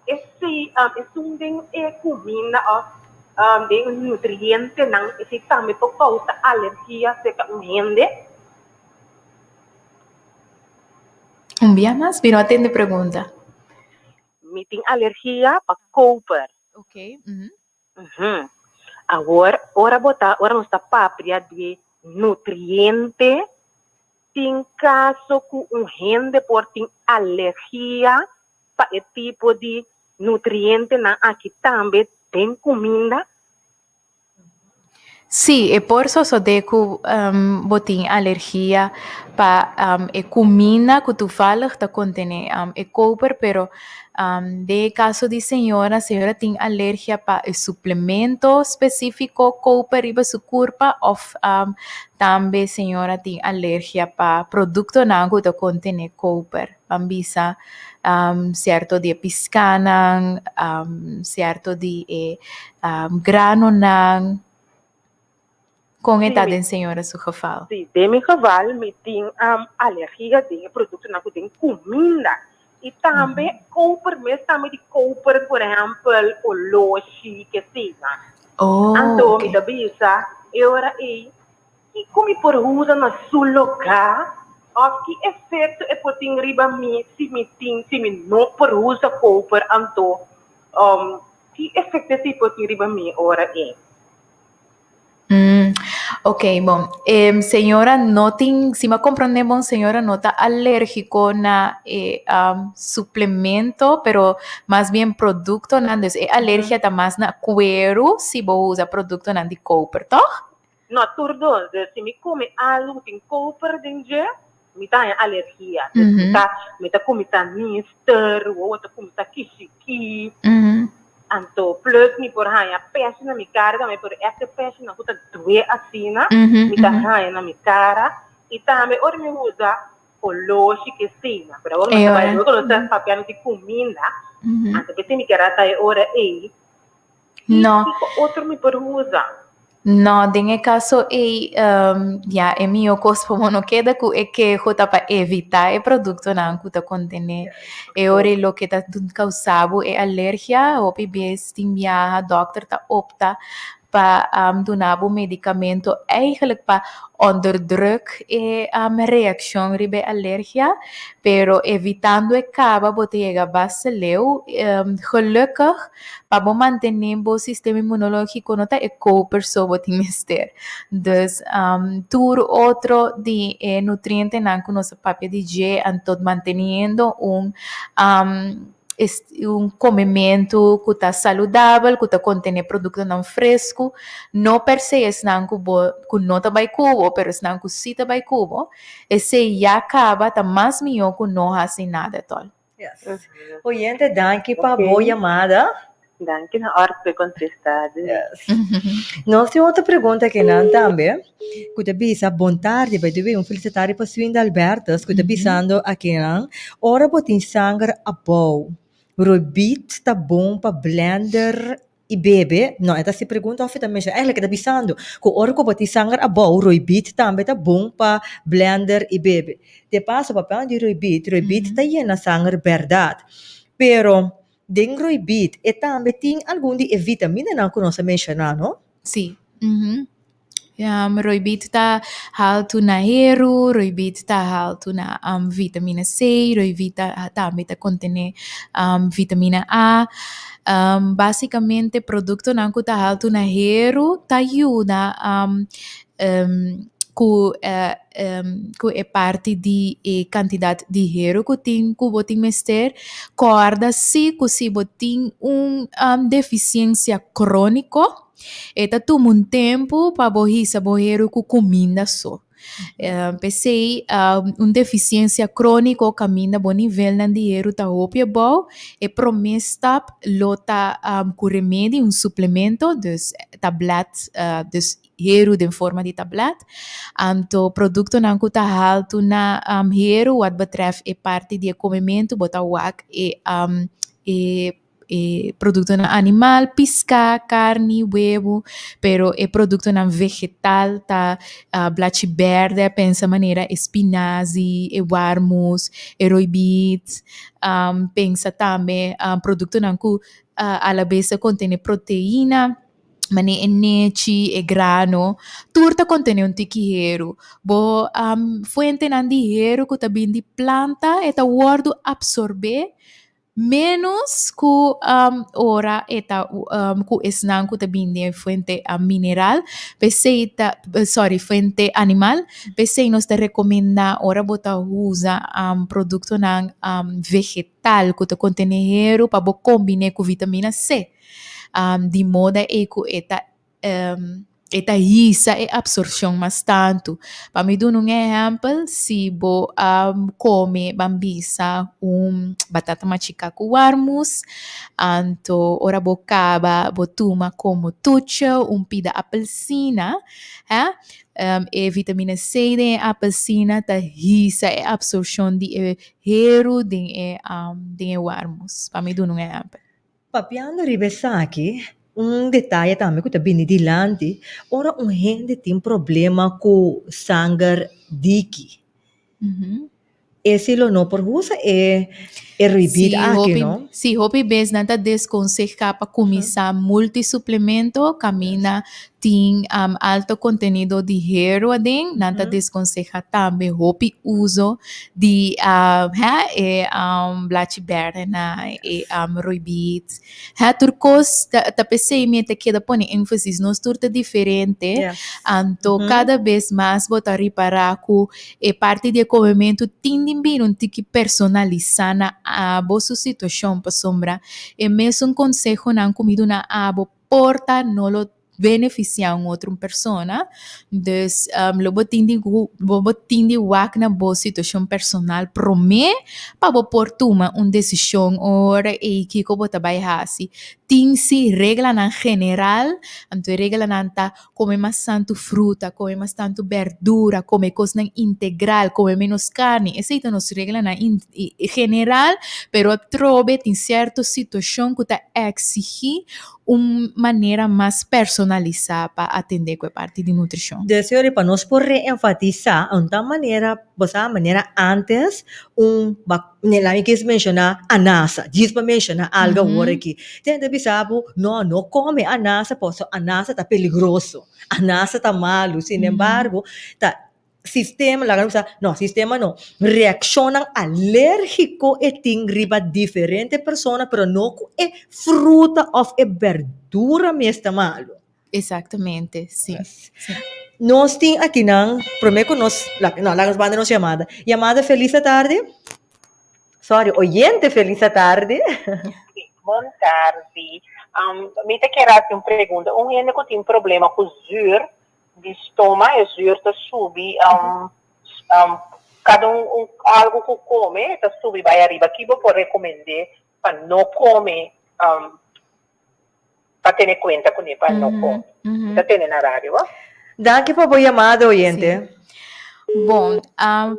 esei esun den e kuminda òf den e nutrientenan, esei tambe por kousa alergia serka un hende? Un bia mas? Mi no a tende pregunta. Mi tin alergia pa koper. Ok. Awor, ora bo ta, ora nos ta papia di nutriente, tin kaso ku un hende por tin alergia pa e tipo di nutrientenan aki tambe den kuminda? Sí, e por sosodé ku bo tin alergia pa e kuminda ku toevallig ta kontené e koper, pero den e kaso di señora, señora tin alergia pa e suplemento spesífiko koper riba su kurpa òf tambe señora tin alergia pa produktonan ku ta kontené koper. Ban bisa sierto di e piskanan, sierto di e granonan. Kon e ta den señora su geval? Sí, den mi geval mi tin alergia den e produktonan ku den kuminda. I tambe koper mes tambe di koper, por ehèmpel, oloshi, kesina. Anto mi ta bisa e ora ei Kiko mi por usa na su lugá? Òf ki efekto e por tin riba mi si mi tin, si mi no por usa koper anto? Ki efekto esei por tin riba mi ora ei? Mm, ok, bon. E señora no tin, si mi a comprende bon, señora no ta alérgico na e suplemento, pero mas bien productonan. Dus e alergia ta mas na cuero si bo usa productonan di koper, toch? No tur dos. Dus si mi kome algu ku tin koper den dje, mi ta haña alergia. Dus mi ta mi ta kuminsá nister, wowo ta kuminsá kishikí. Anto plus mi por haña pèshi na mi kara tambe, pero ègt e pèshinan ku ta due asina, mi ta haña na mi kara. I tambe ora mi usa. Oloshi ke sina. Pero awor nos ta bai luego nos ta papiando di kuminda. Anto p'esei mi kier a sa e ora ei. No. Kiko otro mi por usa? No, den e kaso ei, ya, e mihó kos pa bo no keda ku e keho ta pa evitá e produktonan ku ta kontené e ora ei loke ta kousa bo e alergia. Hopi bes tin biaha dòkter ta opta pa duna bo medikamento eigenlijk pa onderdruk e reakshon riba e alergia, pero evitando e kaba bo ta yega basta leu. Gelukkig pa bo mantené bo sistema inmunológiko no ta e koper so bo tin mester. Dus tur otro di e nutrientenan ku nos a papia di dje anto manteniendo un un komementu ku ta saludabel, ku ta kontené produktonan fresku, no per se esnan ku bo ku no ta bai ku bo, pero esnan ku sí ta bai ku bo, esei ya kaba ta mas mihó ku no hasi nada etòl. Yes. Oyente, danki pa bo yamada. Danki na ort p'e kontestá. Yes. Nos tin otro pregunta akinan tambe, ku ta bisa, Bon tardi, by the way, un felis tardi pa Swinda Albertus, ku ta bisando akinan, ora bo tin sanger abou, roibit ta bon pa blender i bebe? No, e ta hasi pregunta òf e ta menshoná? Eigenlijk e ta bisando ku ora ku bo tin sanger abou, roibit tambe ta bon pa blender i bebe. De paso, papia di roibit, roibit ta yena sanger bèrdat, pero Den roibit e tambe tin algun di e vitaminanan ku nos a menshoná, no? Sí. Roibit ta haltu na heru, roibit ta haltu na vitamina C, roibit ta tambe ta kontené vitamina A. Básikamente produktonan ku ta haltu na heru ta yuda ku ku e parti di e kantidat di heru ku tin ku bo tin mester. Kòrda si ku si bo tin un defisiensia króniko e ta tuma un tempu pa bo hisa bo heru ku kuminda so. P'esei un defisiensia króniko kaminda bo nivelnan di heru ta hopi abou e promé stap lo ta ku remedi un suplemento dus tablet dus heru den forma di tablet. Anto produktonan ku ta haltu na heru wat betreft e parti di e komementu bo ta wak e e e produktonan animal, piská, karni, webu, pero e produktonan vegetal ta blachi bèrdè, pensa manera e spinazi, e warmus, e roibit, pensa tambe produktonan ku alabes ta kontené proteina. Manera e nechi, e grano, tur ta kontené un tiki heru. Bo fuentenan di heru ku ta bin di planta e ta wòrdu apsorbé ménos ku ora e ta ku esnan ku ta bin di e fuente mineral. P'esei ta, sòri, fuente animal. P'esei nos ta rekomendá ora bo ta usa produktonan vegetal ku ta kontené heru pa bo kombiné ku vitamina C. Di moda ei ku e ta e ta hisa e apsorshon mas tantu. Pa mi duna un ehèmpel, si bo a kome ban bisa un batata machiká ku warmus, anto ora bo kaba bo tuma komo tuche un pida apelsina, e vitamina C den e apelsina ta hisa e apsorshon di e heru den e den e warmus, pa mi duna un ehèmpel. Papiando riba esaki, un detaye tambe ku ta bini dilanti, ora un hende tin problema ku sanger diki, esi lo no por usa e e ruibit aki, no? Sí, hopi bes nan ta deskonsehá pa kuminsá multisuplemento kaminda tin alto kontenido di heru aden, nan ta deskonsehá tambe hopi uso di e blachi bèrdè nan, e roibit, tur kos ta p'esei mi ta keda pone énfasis, nos tur ta diferente, anto kada bes mas bo ta ripará ku e parti di e komementu tin di bira un tiki personalisá na abo su situashon, pasobra e mesun konsehonan ku mi duna abo por ta no lo. benefisiá un otro persona. Dus lo bo tin di bo bo tin di wak na bo situashon personal promé pa bo por tuma un desishon ora ei kiko bo ta bai hasi. Tin si reglanan general, anto e reglanan ta kome mas tantu fruta, kome mas tantu bèrdura, kome kosnan integral, kome ménos karni. Esei ta nos reglanan general, pero atrobe tin sierto situashon ku ta eksigí un manera mas personalisá pa atendé ku e parti di nutrishon. Deseo di pa nos por reenfatisá un tal manera, bo sa, manera ántes un ba, laga mi kis menshoná anasa, djis pa menshoná algu awor aki. Tin hende ta bisa bo, no, no kome anasa pasobra anasa ta peligroso, anasa ta malu. Sinembargo, ta Sistema, laga nos bisa, no, sistema no, reakshonnan alérgiko e tin riba diferente persona, pero no ku e fruta òf e bèrdura mes ta malu. Exactamente, sí. Sí. Nos tin akinan, promé ku nos, no, laga nos banda nos yamada. Yamada felis atardi. Sorry, oyente felis atardi. Bon tardi. Um, mi ta kier hasi un pregunta. Un hende ku tin problema ku zuur, Di stoma e zuur ta subi kada un algu ku kome ta subi bai ariba. Ki bo por rekomend'é pa no kome pa tene kuenta kuné pa no kome? Mi ta tene na radio. Danki pa bo yamada oyente. Bon,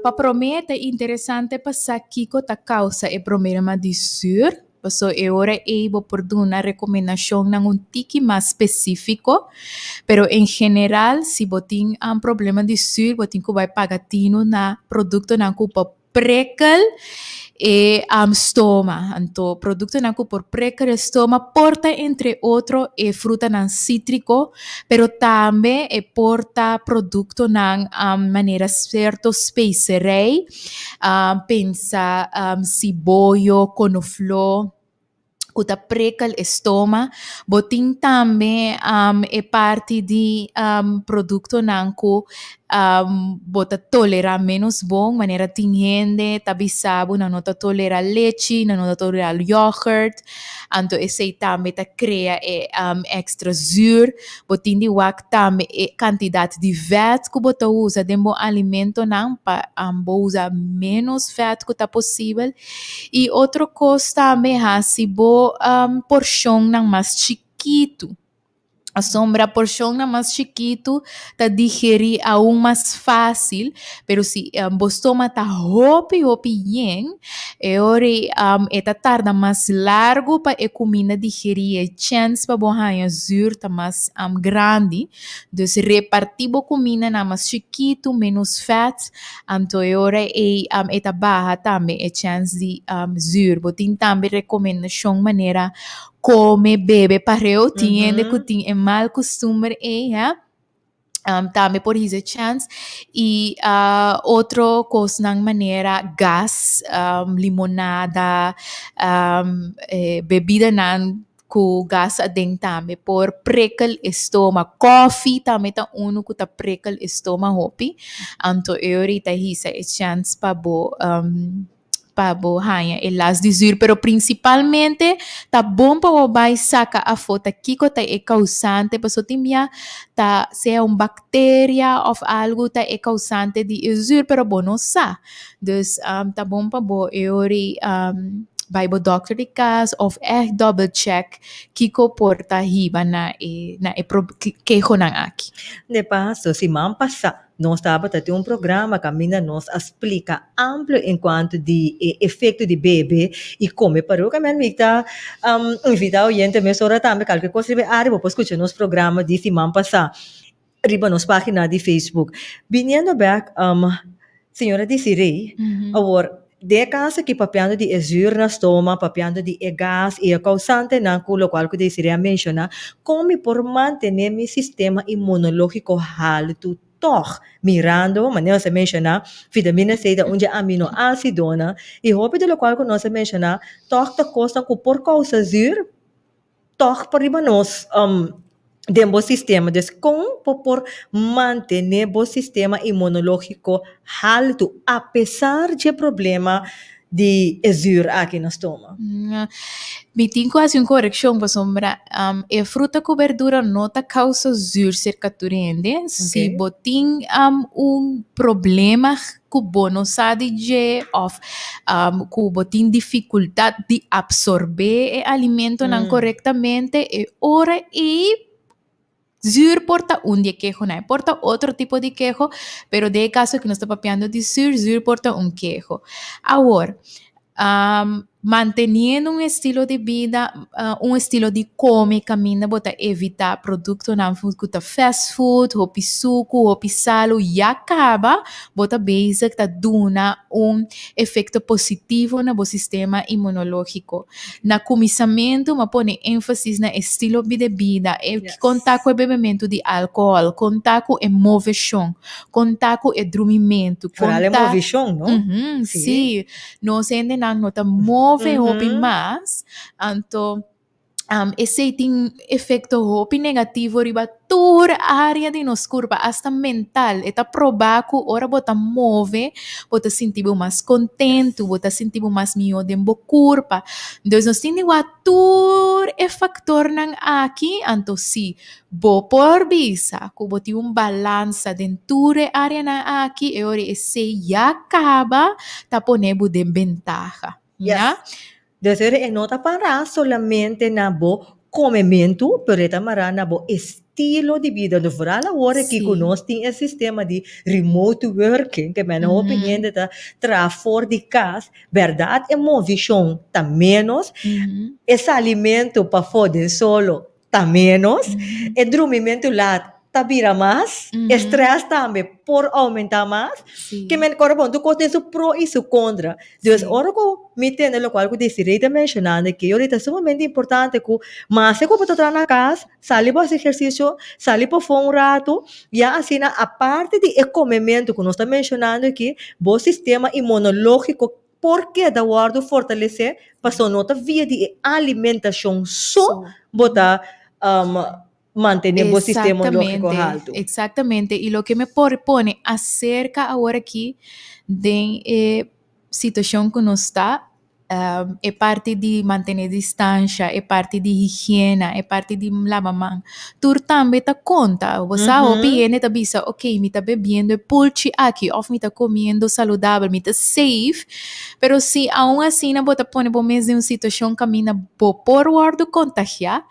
pa promé ta interesante pa sa kiko ta kousa e problema di zuur. Paso e ora ei bo por duna rekomendashonnan un tiki mas spesífiko, pero en general si bo tin problema di sür bo tin ku bai paga tinu na produktonan ku por prekel e stoma. Anto produktonan ku por prekel e stoma por ta entre otro e frutanan sítriko, pero tambe e por ta produktonan manera sierto speserei. Pensa siboyo, konofló ku ta prekel e stoma. Bo tin tambe e parti di produktonan ku bo ta tolerá ménos bon, manera tin hende ta bisa bo nan no ta tolerá lechi, nan no ta tolerá yògùrt, anto esei tambe ta krea e èkstra zür. Bo tin di wak tambe e kantidat di vèt ku bo ta usa den bo alimentonan pa bo usa ménos vèt ku ta posibel. I otro kos tambe hasi bo porshonnan mas chikitu. Pasobra porshonnan mas chikitu ta digerí aun mas fásil, pero si bo stoma ta hopi hopi yen, E ora ei e ta tarda mas largu pa e kuminda digerí, e chèns pa bo haña zür ta mas grandi. Dus repartí bo kuminda na mas chikitu, ménos fèt, anto e ora ei e ta baha tambe e chèns di zür. Bo tin tambe rekomendashon manera kome, bebe pareu, tin hende ku tin e mal kustumber ei. Tambe por hisa chèns i otro kosnan manera gas, limonada, bebidanan ku gas aden tambe por prikkel e stoma. Kòfi tambe ta unu ku ta prikkel e stoma hopi, anto e ora ta hisa e chèns pa bo. pa bo haña e las di zuur, pero prinsipalmente ta bon pa bo bai saka afó ta kiko ta e kousante, pasobra tin bia ta sea un bakteria òf algu ta e kousante di e zuur, pero bo no sa. Dus ta bon pa bo e ora bai bo dòkter di kas òf ègt dòbel chèk kiko por ta hiba na e na e kehonan aki. De paso, siman pasá Nos tabata tin un programa kaminda nos a splika amplio en kuanto di e efekto di bebe i kome paru. Kaminda mi ta invitá oyente mesora tambe kalke kos riba e área bo por skucha nos programa di siman pasá riba nos página di Facebook. Biniendo bèk señora Desiree, awor den e kaso aki papiando di e zuur na stoma, papiando di e gas i e kousantenan ku lokual ku Desiree a menshoná, kon mi por mantené mi sistema inmunológiko haltu tòg? Mirando, manera nos a menshoná, vitamina C ta un dje aminoásidonan i hopi di lokual ku nos a menshoná tòg ta kosnan ku por kousa zuur. Tòg por riba nos den bo sistema. Dus kon bo por mantené bo sistema inmunológiko haltu apesar dje problema di e zuur aki na stoma. Mi tin ku hasi un korekshon pasobra e fruta ku berdura no ta kousa zuur serka tur hende. Si bo tin un problema ku bo no sa di dje òf ku bo tin difikultat di apsorbé e alimentonan korektamente, e ora ei Zuur por ta un di e kehonan. E por ta otro tipo di keho, pero den e kaso ku nos ta papiando di zuur, zuur por ta un keho. Awor, manteniendo un estilo di bida, un estilo di kome kaminda bo ta evitá produktonan ku ta fast food, hopi suku, hopi salu, ya kaba bo ta bezig ta duna un efekto positivo na bo sistema inmunológiko. Na kuminsamentu m'a pone énfasis na estilo di bida, e kon ta ku e bebementu di alkohòl, kon ta ku e moveshon, kon ta ku e drumimentu, kon Foral e ta. movishon, no? Ujú, Sí. sí. Nos hendenan no ta move hopi mas, anto esei tin efekto hopi negativo riba tur área di nos kurpa, asta mental. E ta probá ku ora bo ta move, bo ta sinti bo mas kontentu, bo ta sinti bo mas mihó den bo kurpa. Dus nos tin di wak tur e faktornan aki, anto si bo por bisa ku bo tin un balansa den tur e áreanan aki, e ora esei ya kaba ta pone bo den bentaha. Yes. Dus e no ta pará solamente na bo komementu, pero e ta mará na bo estilo di bida. No vooral awor aki ku nos tin e sistema di remote working, ke mene hopi hende ta traha for di kas, bèrdat e movishon ta ménos, e salimentu pafó den solo ta ménos, e drumimentu lat ta bira mas, e stress tambe por oumentá mas. Ke men kòrda bon, tur kos tin su pro i su kontra. Dus ora ku mi tende lokual ku Desiree ta menshonando aki, yori ta sumamente importante ku maske ku bo ta traha na kas, sali bo hasi ehersisio, sali pafó un ratu, ya asina aparte di e komementu ku nos ta menshonando aki, bo sistema inmunológiko por keda wòrdu fortalesé pasobra no ta via di e alimentashon so bo ta mantené bo sistema lógiko haltu. Exactamente, y loke mi por pone acerca awor aki den e situacion cu nos ta, e parti di mantene distancia, e parti di higiena, e parti di laba man, tur tambe ta konta. Bo sa hopi hende ta bisa, ok, mi ta bebiendo e pulchi aki òf mi ta komiendo saludabel, mi ta safe, pero si aun asina bo ta pone bo mes den un situashon kaminda bo por wòrdu kontagiá,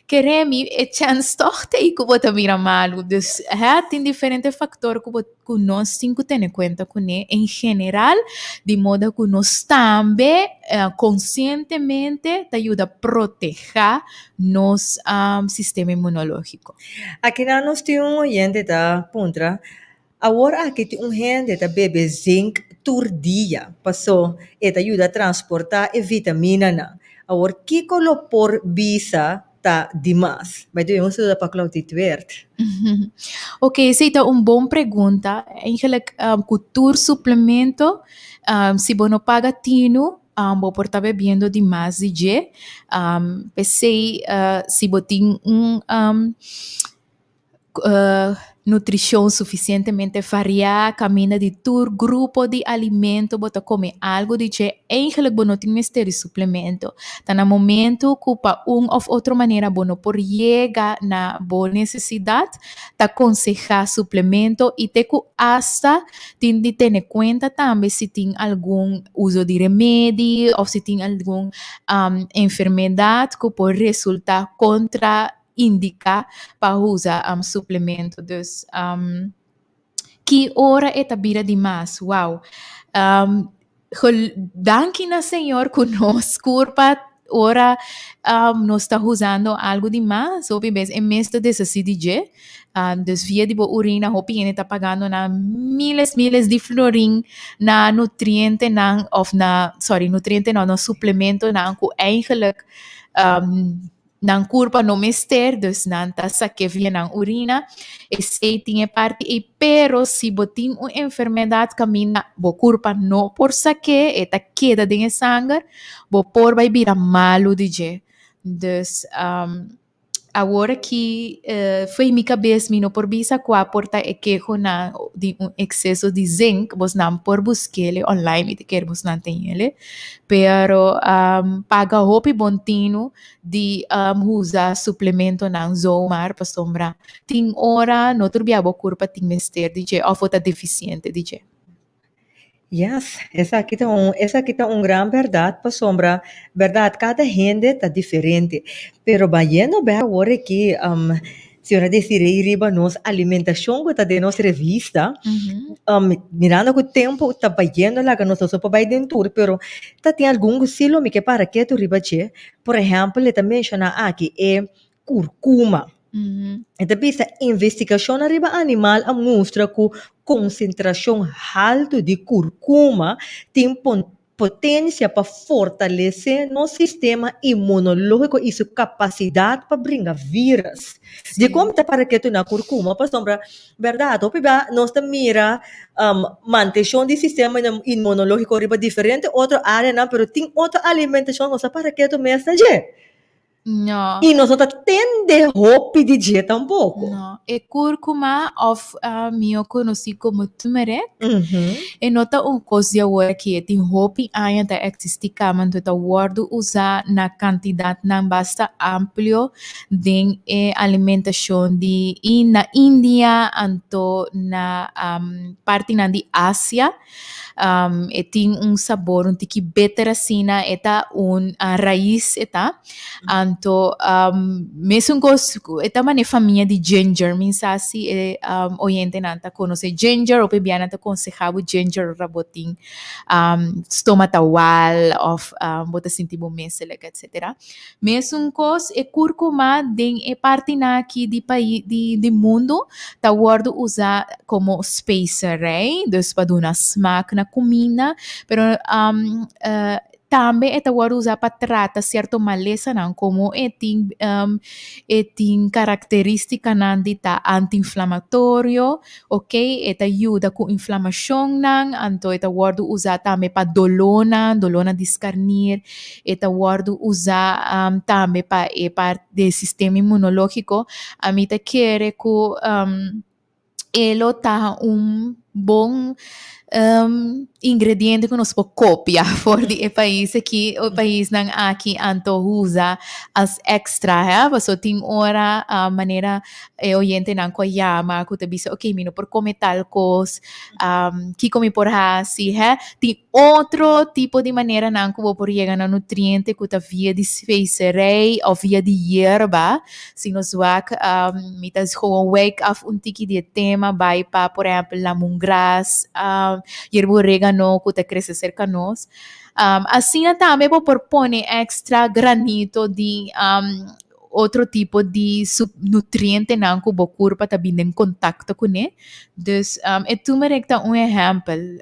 kere mi e chèns tòg ta ei ku bo ta bira malu. Dus, hè, tin diferente faktor ku bo ku nos tin ku tene kuenta kuné en general, di moda ku nos tambe konsientemente ta yuda protehá nos sistema inmunológiko. Akinan nos tin un oyente ta puntra, Awor aki tin un hende ta bebe zink tur dia, paso e ta yuda transportá e vitaminanan. Awor kiko lo por bisa ta dimas? By the way, un saludo pa Claudie Weert. Ok, esei ta un bon pregunta. Eigenlijk ku tur suplemento, si bo no paga tinu, bo por ta bebiendo dimas di dje. P'esei si bo tin un nutrishon sufisientemente variá, kaminda di tur grupo di alimento bo ta kome algu di dje, eigenlijk bo no tin mester di suplemento. Ta na momento ku pa un òf otro manera bo no por yega na bo nesesidat, ta konsehá suplemento i te ku asta tin di tene kuenta tambe si tin algun uso di remedi òf si tin algun enfermedat ku por resultá kontra indiká pa usa suplemento. Dus ki ora e ta bira di mas? Wow! Danki na Señor ku nos kurpa ora nos ta usando algu di mas, hopi bes e mes ta deshasí di dje. Dus via di bo urina hopi hende ta pagando nan miles miles di florin na nutrientenan òf na, sorry, nutriente no, na suplementonan ku eigenlijk Nan kurpa no mester, dus nan ta sak'é via nan urina. Esei tin e parti ei, pero si bo tin un enfermedat kaminda bo kurpa no por sak'é, e ta keda den e sanger, bo por bai bira malu di dje. Dus, Awor aki fo'i mi kabes mi no por bisa kua por ta e kehonan di un ekseso di zink, bosnan por busk'el online, mi ta kere bosnan tin el, pero paga hopi bon tinu di usa suplementonan zomaar pasobra tin ora no tur bia bo kurpa tin mester di dje òf bo ta defisiente di dje. Yes, esaki ta un, esaki ta un gran berdad pasobra berdad cada hende ta diferente. Pero bayendo bek awor aki, um, señora Desiree riba nos alimentacion cu ta den nos revista, um, mirando cu tempo ta bayendo laga nos no por bay den tur, pero ta tin algun cu si lo mi ke para ketu riba dje. Por ehempel e ta menciona aki e kurkuma. E ta bisa investigashonnan riba animal a mustra ku konsentrashon haltu di kurkuma tin potensia pa fortalesé nos sistema imunológiko i su kapasidat pa bringa vírus. Dikon mi ta para ketu na kurkuma? Pasobra bèrdat hopi bia nos ta mira mantenshon di sistema inmunológiko riba diferente otro áreanan pero tin otro alimentashon nos ta para ketu mes na dje. No. I nos no ta tende hopi di dje tampoko. No. E kurkuma òf mihó konosí komo turmeric, e no ta un kos di awor aki. E tin hopi aña ta eksistí kaba, anto e ta wòrdu usá na kantidatnan basta amplio den e alimentashon di na India anto na partinan di Asia. E tin un sabor un tiki bitter asina, e ta un rais e ta. Anto mesun kos e ta manera famia di ginger, mi sa si e oyentenan ta konosé ginger, hopi bia nan ta konsehá bo ginger ora bo tin stoma ta wal òf bo ta sinti bo misselijk etcetera. Mesun kos e kurkuma den e partinan aki di pais di di mundu ta wòrdu usá komo speserij, dus pa duna smak na kuminda, pero tambe e ta wòrdu usá pa trata sierto malesanan komo e tin e tin karakterístikanan di ta anti-inflamatorio, ok, e ta yuda ku inflamashonnan, anto e ta wòrdu usá tambe pa dolónan, dolónan di skarnir, e ta wòrdu usá tambe pa e parti di e sistema inmunológiko. Ami ta kere ku e lo ta un bon ingrediente ku nos por kopia for di e pais aki, e paisnan aki anto usa as extra, he, pasobra tin ora manera e oyentenan ku a yama ku ta bisa ok mi no por kome tal kos, kiko mi por hasi, he. Tin otro tipo di maneranan ku bo por yega na nutriente ku ta via di speserij òf via di yerba. Si nos wak mi ta gewoon wijk af un tiki di e tema bai pa por ehèmpel lamungras, yerba oregano ku ta krese serka nos. Asina tambe bo por pone èkstra granito di otro tipo di nutrientenan ku bo kurpa ta bin den kontakto kuné. Dus e turmeric ta un ehèmpel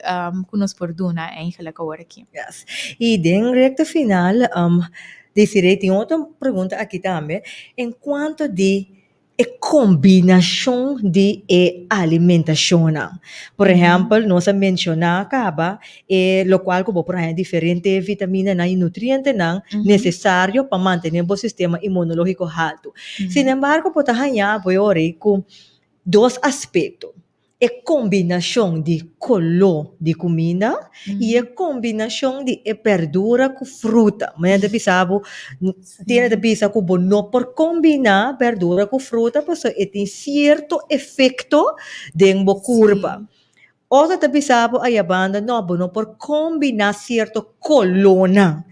ku nos por duna eigenlijk awor aki. Yes. I den rekta final, Desiree tin otro pregunta aki tambe en kuanto di e kombinashon di e alimentashonnan. Por ehèmpel, nos a menshoná kaba e lokual ku bo por haña diferente vitaminanan i nutrientenan nesesario pa mantené bo sistema inmunológiko haltu. Sinembargo, bo ta haña bo e ora ei ku dos aspekto, e kombinashon di koló di kuminda i e kombinashon di e bèrdura ku fruta. Manera ta bisa bo, tiene ta bisa ku bo no por kombiná bèrdura ku fruta pasobra e tin sierto efekto den bo kurpa. Otro ta bisa bo ayabanda, no, bo no por kombiná sierto kolónan.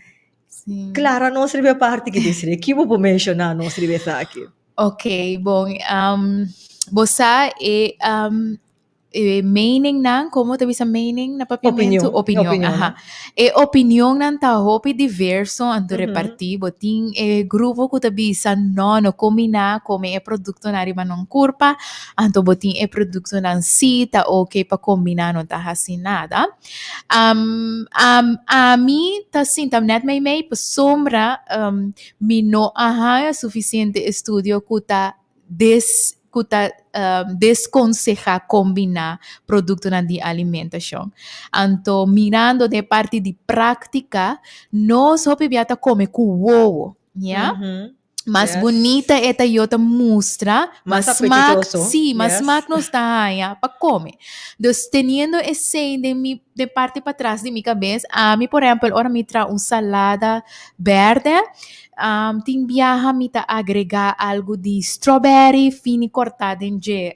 Klara nos riba e parti ki desiree. Ki bo por menshoná nos riba esaki? Ok, bon, bo sa e e meningnan, komo ta bisa mening na papiamentu? Opinion. Opinion, aha. E opinionnan ta hopi diverso anto repartí. Bo tin e grupo ku ta bisa no, no kombiná kome e produktonan riba nan kurpa, anto bo tin e produktonan sí ta oke pa kombiná, no ta hasi nada. Ami ta sinta nèt meimei pasobra mi no a haña sufisiente estudio ku ta des ku ta deskonsehá kombiná produktonan di alimentashon. Anto mirando den e parti di práktika nos hopi bia ta kome ku wowo, ya. Mas bunita e ta yo ta mustra, mas smak, sí, mas smak nos ta haña pa kome. Dus teniendo esei den mi, den parti patras di mi kabes, ami por ehèmpel ora mi traha un salada bèrdè, tin biaha mi ta agregá algu di strawberry fini kòrtá den dje,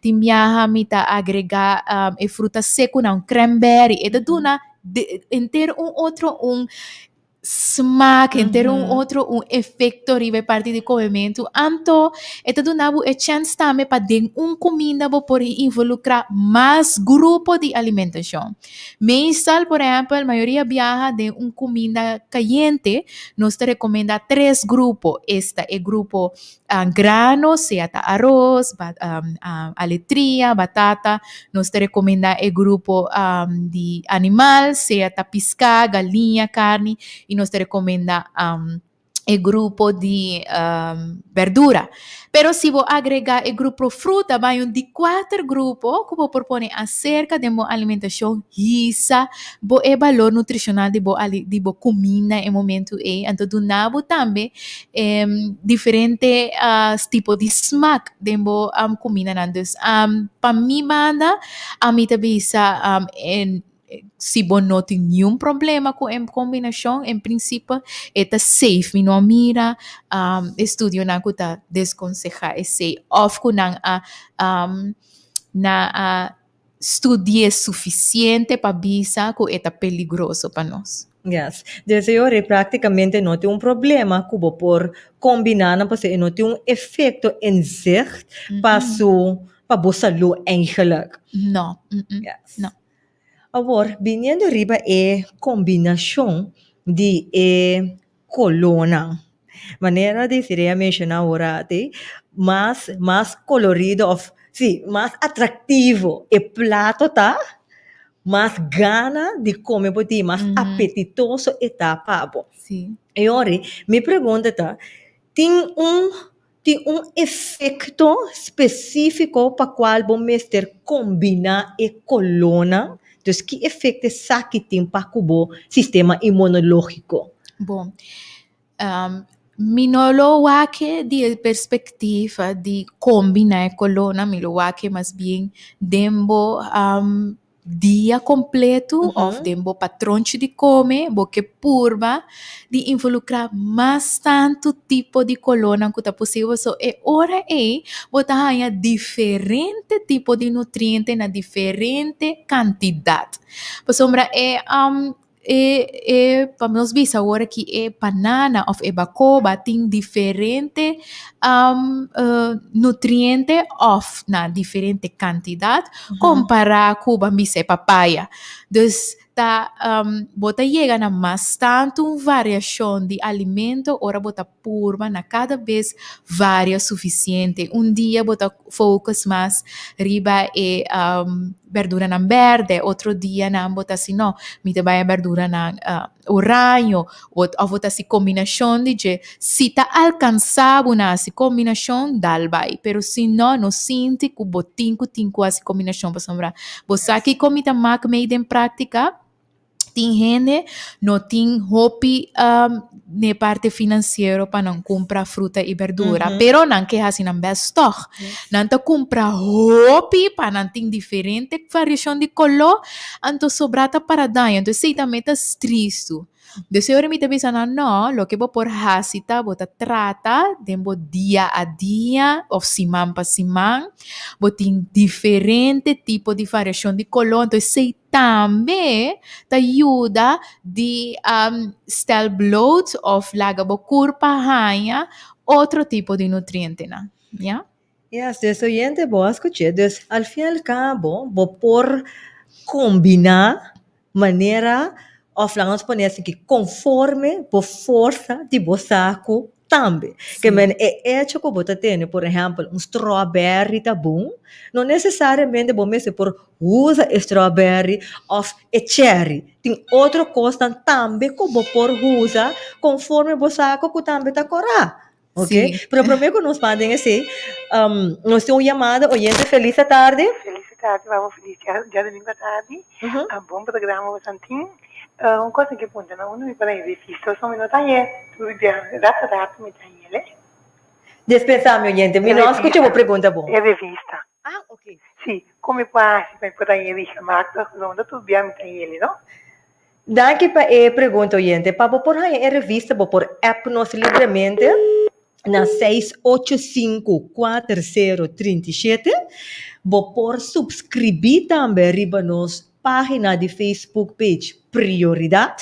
tin biaha mi ta agregá e fruta sekunan, cranberry, e ta duna henter un otro un smaak, henter un otro un efecto riba e parti di comementu. Anto e ta duna bo e chens tambe pa den un cuminda bo por involucra mas grupo di alimentacion. Meestal, por ehempel, mayoria biaha den un cuminda cayente nos ta recomenda tres grupo, esta e grupo grano, sea ta aros, aletria, batata, nos ta recomenda e grupo di animal, sea ta pisca, galiña, carni, y nos ta recomenda e grupo di berdura. Pero si bo agrega e grupo fruta, bai un di cuater grupo cu bo por pone acerca den bo alimentacion, hisa bo e balor nutricional di bo di bo cuminda e momento ey, anto duna bo tambe diferente tipo di smak den bo kumindanan. Dus pa mi banda ami ta bisa si bo no tin niun problema ku e kombinashon en prinsipio e ta safe. Mi no a mira estudionan ku ta deskonsehá esei òf ku nan a nan a studi'é sufisiente pa bisa ku e ta peligroso pa nos. Yes. Desde ora e práktikamente no tin un problema ku bo por kombiná nan pasobra e no tin un efekto in zicht pa su pa bo salú eigenlijk. No. Yes. No. Awor, biniendo riba e kombinashon di e kolónan. Manera Desiree a menshoná ora te, mas mas kolorido òf sí, mas atraktivo e plato ta, mas gana di kome bo tin, mas apetitoso e ta pa bo. E ora, mi pregunta ta, tin un Tin un efekto spesífiko pa kual bo mester kombiná e kolónan? Dus ki efekto esaki tin pa ku bo sistema inmunológiko? Bon, mi no lo wak di e perspektiva di kombiná e kolónan, mi lo wak mas bien den bo dia kompleto òf den bo patronchi di kome bo ke purba di involukrá mas tantu tipo di kolónan ku ta posibel. So e ora ei bo ta haña diferente tipo di nutriente na diferente kantidat. Pasobra e E e pa nos bisa awor aki e banana of e bakoba tin diferente nutriente of na diferente kantidat kompará ku ban bisa e papaya. Dus ta bo ta yega na mas tantu un variashon di alimento ora bo ta purba na kada bes varia sufisiente. Un dia bo ta focus mas riba e berduranan berde, otro dianan bo ta hasi no, mi ta bai e berduranan oraño, of bo ta hasi kombinashon di dje. Si ta alkansa bo na hasi kombinashon, dal bai, pero si no, no sinti ku bo tin ku tin ku hasi kombinashon pasobra bo sa kiko mi ta mak mei den práktika. Tin hende no tin hopi n'e parti finansiero pa nan kumpra fruta i berdura, pero nan ke hasi nan bèst tòg. Nan ta kumpra hopi pa nan tin diferente variashon di koló, anto sobrá ta para daño. Entonces esei tambe ta tristu. Dus e ora mi ta bisa nan, no, loke bo por hasi ta bo ta trata den bo dia a dia òf siman pa siman, bo tin diferente tipo di variashon di koló, anto esei Tambe ta yuda di stel bloot of laga bo kurpa haña otro tipo di nutrientenan, ya. Yes, dus oyente bo a skuch'é. Dus al fin al kabo bo por kombiná manera òf laga nos pone asiki konforme bo forsa di bo saku tambe. Ke men e echo ku bo ta tene por ehèmpel un strawberry ta bon, no nesesariamente bo mester por usa e strawberry òf e cherry. Tin otro kosnan tambe ku bo por usa konforme bo sako ku tambe ta kòrá. Oke, pero promé ku nos ban den esei, nos tin un yamada oyente. Felis atardi. Felis atardi, babo felis djadumingu atardi. Bon programa boso tin. Un kos mi ke puntra nan, unda mi por haña revista? Pasobra mi no ta hañ'é tur dia, rato rato mi ta hañ'é. Dispensá mi oyente, mi no a skucha bo pregunta bon. E revista. Ah, ok. Sí, kon mi por hasi pa mi por haña e revista maklik? Pasobra no ta tur bia mi ta hañ'é, no? Danki pa e pregunta oyente. Pa bo por haña e revista bo por app nos libremente na 6854037. Bo por subscribí tambe riba nos página di Facebook page Prioridad.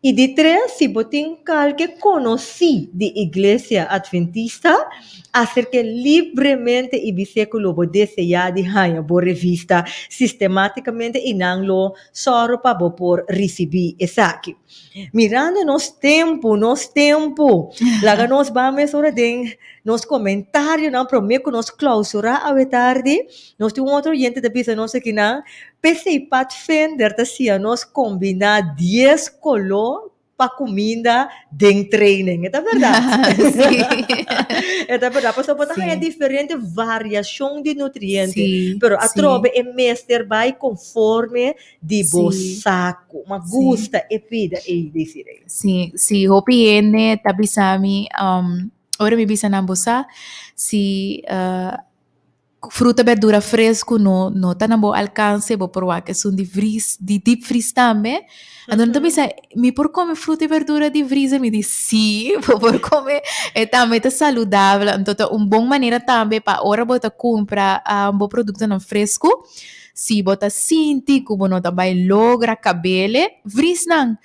I di tres, si bo tin kalke konosí di Iglesia Adventista, aserk'é libremente i bis'é ku lo bo deseá di haña bo revista sistemátikamente i nan lo Sòru pa bo por risibí esaki. Mirando nos tempu, nos tempu, laga nos ban mesora den nos komentarionan promé ku nos klousurá awe tardi. Nos tin un otro oyente ta bisa nos akinan, P'esei Padvinder ta siña nos kombiná dies koló pa kuminda den training. E ta bèrdat. Sí. E ta bèrdat. Pasobra bo ta haña Sí. diferente variashon di nutriente. Sí, Pero sí. atrobe e mester bai konforme di bo Sí. saku. Ma Sí. gusta e pida ei, Desiree. Sí, sí, hopi hende ta bisa mi, um, ora mi bisa nan bo sa, si uh, Fruta berdura fresku no no ta na bo alkanse, bo por wak esun di vries, di deep vries tambe. Anto nan ta bisa, mi por kome fruta i berdura di vriezer? Mi di, sí, bo por kome, e tambe ta saludabel. Anto ta un bon manera tambe pa ora bo ta kumpra bo produktonan fresku, si bo ta sinti ku bo no ta bai logra kabele, vries nan.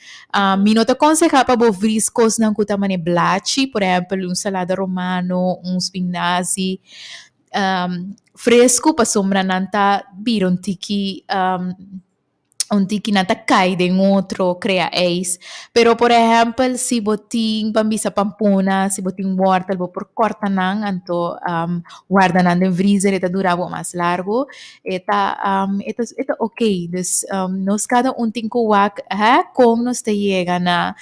Mi no ta konsehá pa bo vries kosnan ku ta manera blachi, por ehèmpel un salada romano, un spinazi. Fresku pasobra nan ta bira un tiki un tiki nan ta kai den otro krea ijs. Pero por ehèmpel si bo tin ban bisa pampuna, si bo tin wòrtel bo por kòrta nan anto warda nan den vrizer e ta dura bo mas largu. E ta e ta e ta oké. Dus nos kada un tin ku wak hè kon nos ta yega na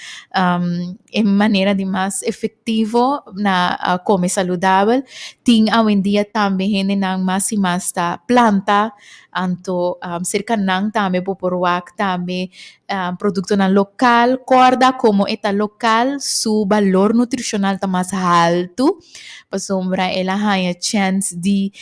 E manera di mas efectivo na come saludabel. Tin awendia tambe hendenan mas y mas ta planta, anto cerca nan tambe bo por wak tambe productonan local. Corda como e ta local su balor nutricional ta mas halto pasobra el a haña chens di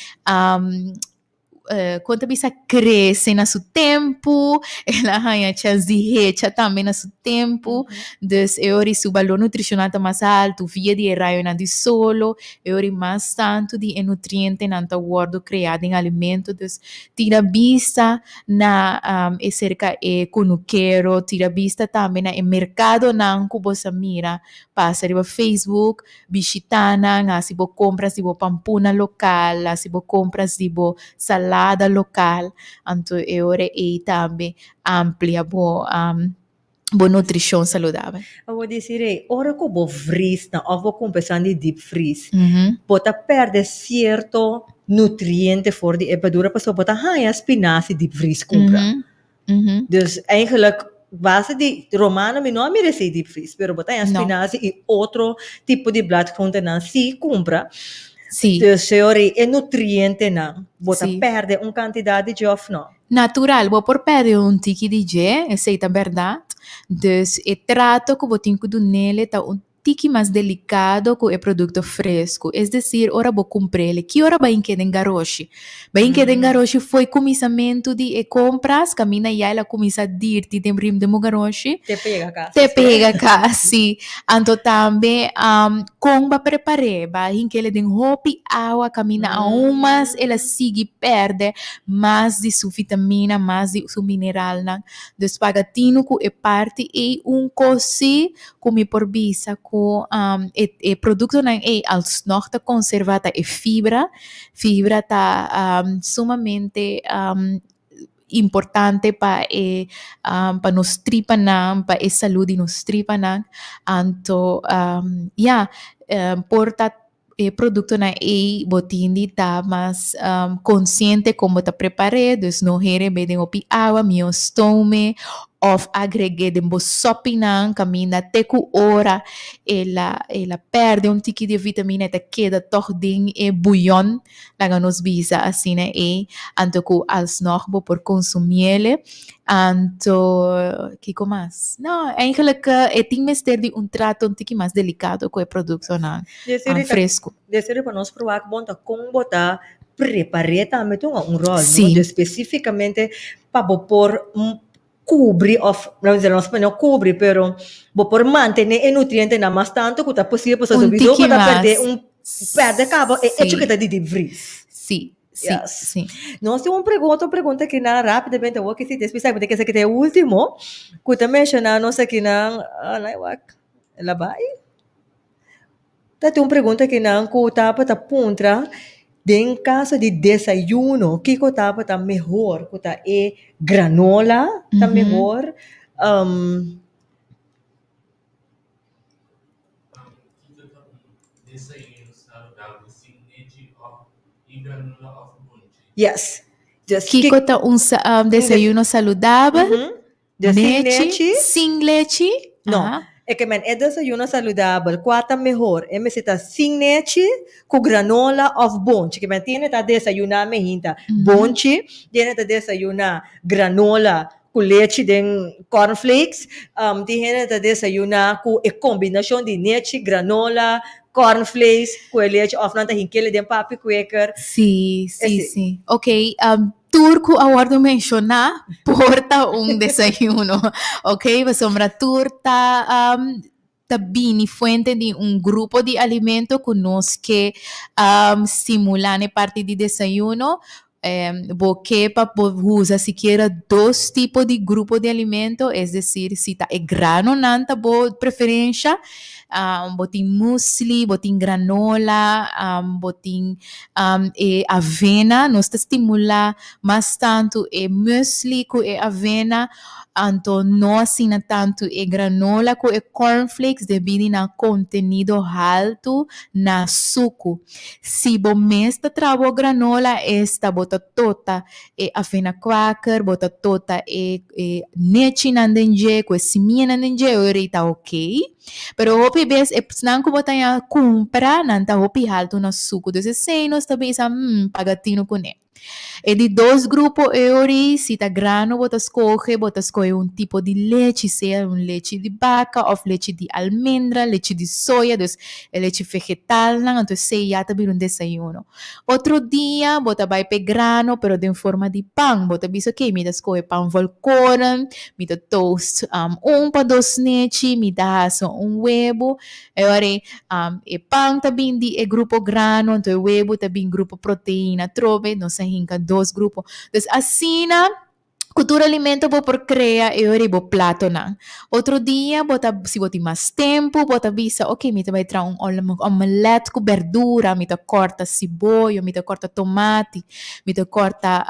kon ta bisa krese na su tempu, el a haña chèns di hecha tambe na su tempu, dus e ora su balor nutrishonal ta mas altu via di e rayonan di solo, e ora mas tantu di e nutrientenan ta wòrdu kreá den alimento, dus tira bista na e serka e kunukero, tira bista tambe na e merkadonan ku bo sa mira pasa riba Facebook, Bishitá nan, hasi bo kompras di bo pampuna lokal, hasi bo kompras di bo salada lokal. Anto e ora ei tambe amplia bo bo nutrishon saludabel. Awor Desiree, ora ku bo vris nan òf bo kumpra esnan di deep freeze, bo ta pèrdè sierto nutriente for di e berdura pasobra bo ta haña spinazi deep freeze kumpra. Dus eigenlijk base di romano mi no a mira esei diepvries, pero bo ta haña No. spinazi i otro tipo di bladgroentenan si kumpra. Sí. Dus señori, e nutrientenan, bo ta Sí. pèrdè un kantidat di dje òf no? Natural, bo por pèrdè un tiki di dje, esei ta bèrdat. Dus e trato ku bo tin ku dun'el ta un tiki mas delicado cu e producto fresco. Es decir, ora bo cumprele, ki ora bay keda den garoshi? Bay keda den garoshi fo'i cuminsamento di e compras, caminda ya el a cuminsa dirti den rim den bo garoshi. Te pa yega cas. Te pa yega cas, si. Anto tambe con bo a prepare? Ba hinkele den hopi awa caminda aun mas el a sigui perde mas di su vitamina, mas di su mineralnan. Dus paga tino cu e parti ey un cos si ku mi por bisa ku e e produktonan ei alsnog ta konservá ta e fibra. Fibra ta sumamente importante pa e pa nos tripanan, pa e salú di nos tripanan. Anto ya, por ta e produktonan ei bo tin di ta mas konsiente kon bo ta prepar'é, dus no heren be den hopi awa, mihó stome. Òf agreg'é den bo sòpinan kaminda te ku ora el a el a pèrdè un tiki di e vitamina e ta keda tòg den e buyon, laga nos bisa asina ei, anto ku alsnòg bo por konsumiel. Anto kiko mas? No, eigenlijk e tin mester di un trato un tiki mas delikado ku e produktonan fresku. Deseo pa nos proba bon ta kon bo ta prepar'é tambe tuma un ròl, no? Dus spesífikamente pa bo por kubri òf nos por no kubri pero bo por mantené e nutrientenan mas tantu ku ta posibel pasobra Un sowieso tiki bo ta pèrdè mas. un pèrdè kaba e echo Sí. ku ta di diepvries. Sí, sí, Yes. sí. Nos tin un pregunta, un pregunta akinan rápidamente awor ki si despues mi ta kere sa ki ta e último ku ta menshoná nos akinan, ah wak, el a bai? Ta tin un pregunta kinan ku tabata puntra den kaso di desayuno kiko tabata mehor ku ta e granola ta mehor Yes. Kiko ta un desayuno saludabel? De sin Nechi, lechi? sin lechi? No. Aha. E ke men e desayuno saludabel, kua ta mehor? E mester ta sin nechi, ku granola òf bonchi. Ke men tiene ta desayuná mehinta bonchi, tiene ta desayuná granola ku lechi den cornflakes, tin hende ta desayuná ku e kombinashon di nechi, granola, cornflakes ku e lechi òf nan ta hink'el den papi kweker. Sí, sí, Esei. sí. Ok, Tur ku a wòrdu menshoná por ta un desayuno, ok? Pasobra tur ta ta bini fuente di un grupo di alimento ku nos ke stimulá na e parti di desayuno. Bo ke pa bo usa sikiera dos tipo di grupo di alimento, es desir si ta e granonan ta bo preferensha, bo tin musli, bo tin granola, bo tin E avena, nos ta stimulá mas tantu e muesli ku e avena, anto no asina tantu e granola ku e cornflakes debí di nan kontenido haltu na suku. Si bo mes ta traha bo granola, esta bo ta tota e avena kwaker, bo ta tota e nechinan den dje ku e simianan den dje, ora ei ta okey. Pero hopi bes e psnan ku bo ta ya kumpra nan ta hopi haltu na suku. Dus esei nos ta bisa, hmm, paga tinu kuné. E di dos grupo e ori, si ta grano bo ta skohe, bo ta skohe un tipo di lechi, sea un lechi di baka òf lechi di almendra, lechi di soya, dus e lechi vegetalnan, anto esei ya ta bira un desayuno. Otro dia bo ta bai p'e grano pero den forma di pan. Bo ta bisa ok mi ta skohe pan volkoren, mi ta toast un pa dos nechi, mi ta hasa un webu. E ora ei e pan ta bin di e grupo grano, anto e webu ta bin grupo proteina atrobe. Nos a hinka dos grupo. Dus asina. Ku tur alimento bo por krea e ora bo platonan. Otro dia bo ta, si bo tin mas tempu, bo ta bisa, ok, mi ta bai traha un omelet ku berdura, mi ta kòrta siboyo, mi ta kòrta tomati, mi ta kòrta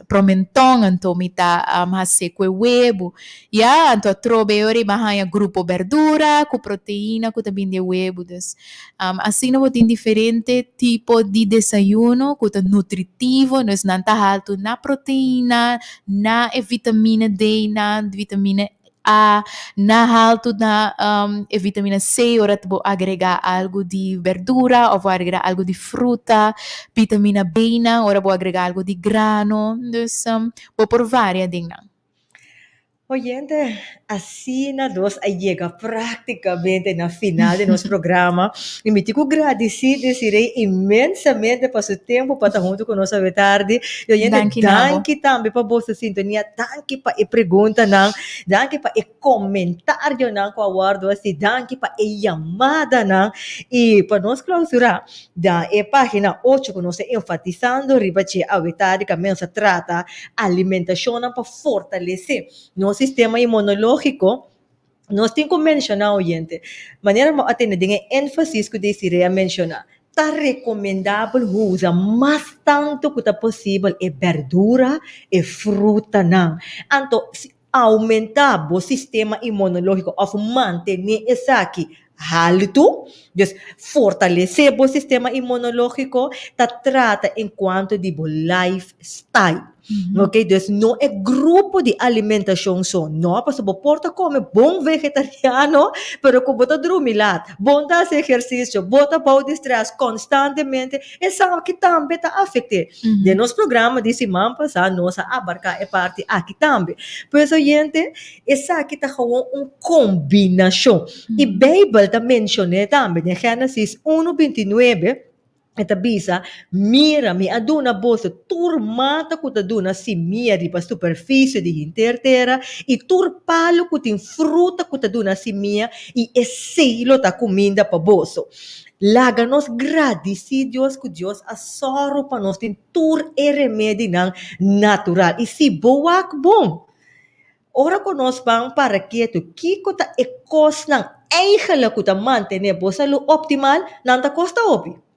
promenton, anto mi ta hasi ku e webu. Ya, anto atrobe e ora bo a haña grupo berdura ku proteina ku ta bini di e webu. Dus, Asina bo tin diferente tipo di desayuno ku ta nutritivo, dus nan ta haltu na proteina, na e vitamina D, na vitamina A, na haltu na e vitamina C ora bo agregá algu di berdura òf bo agregá algu di fruta, vitamina B nan ora bo agregá algu di grano, dus bo por varia den nan. Oyente, asina nos a yega práktikamente na final di nos programa i mi tin ku gradisí Desiree inmensamente pa su tempu pa ta huntu ku nos awe tardi. I oyente, Danki na bo. danki tambe pa boso sintonia, danki pa e preguntanan, danki pa e komentarionan ku a wòrdu hasi, danki pa e yamadanan. I pa nos klausurá den e página ocho ku nos ta enfatisando riba dje awe tardi kaminda nos a trata alimentashonnan pa fortalesé nos sistema inmunológiko, nos tin ku menshoná oyente, manera bo a tene den e énfasis ku Desiree a menshoná, ta rekomendabel usa mas tantu ku ta posibel e bèrdura, e frutanan. Anto, si oumentá bo sistema inmunológiko òf mantené esaki haltu. Dus fortalesé bo sistema inmunológiko ta trata en kuanto di bo lifestyle. Ok, dus no e grupo di alimentashon so, no, pasobra bo por ta kome bon vegetariano, pero ku bo ta drumi lat, bo no ta hasi ehersisio, bo ta bou di strès konstantemente, esaki tambe ta afekt'é. Den nos programa di siman pasá nos a abarká e parti aki tambe. Pues oyente, esaki ta gewoon un kombinashon. I Beibel ta menshon'é tambe den Génesis unu bintinuebe, e ta bisa, Mira, mi a duna boso tur mata ku ta duna simia riba superfisio di henter tera, i tur palu ku tin fruta ku ta duna simia, i esei lo ta kuminda pa boso. Laga nos gradisí Dios ku Dios a sòru pa nos tin tur e remedinan natural. I si bo wak bon, ora ku nos ban para ketu kiko ta e kosnan eigenlijk ku ta mantené bo salú optimal, nan ta kosta hopi.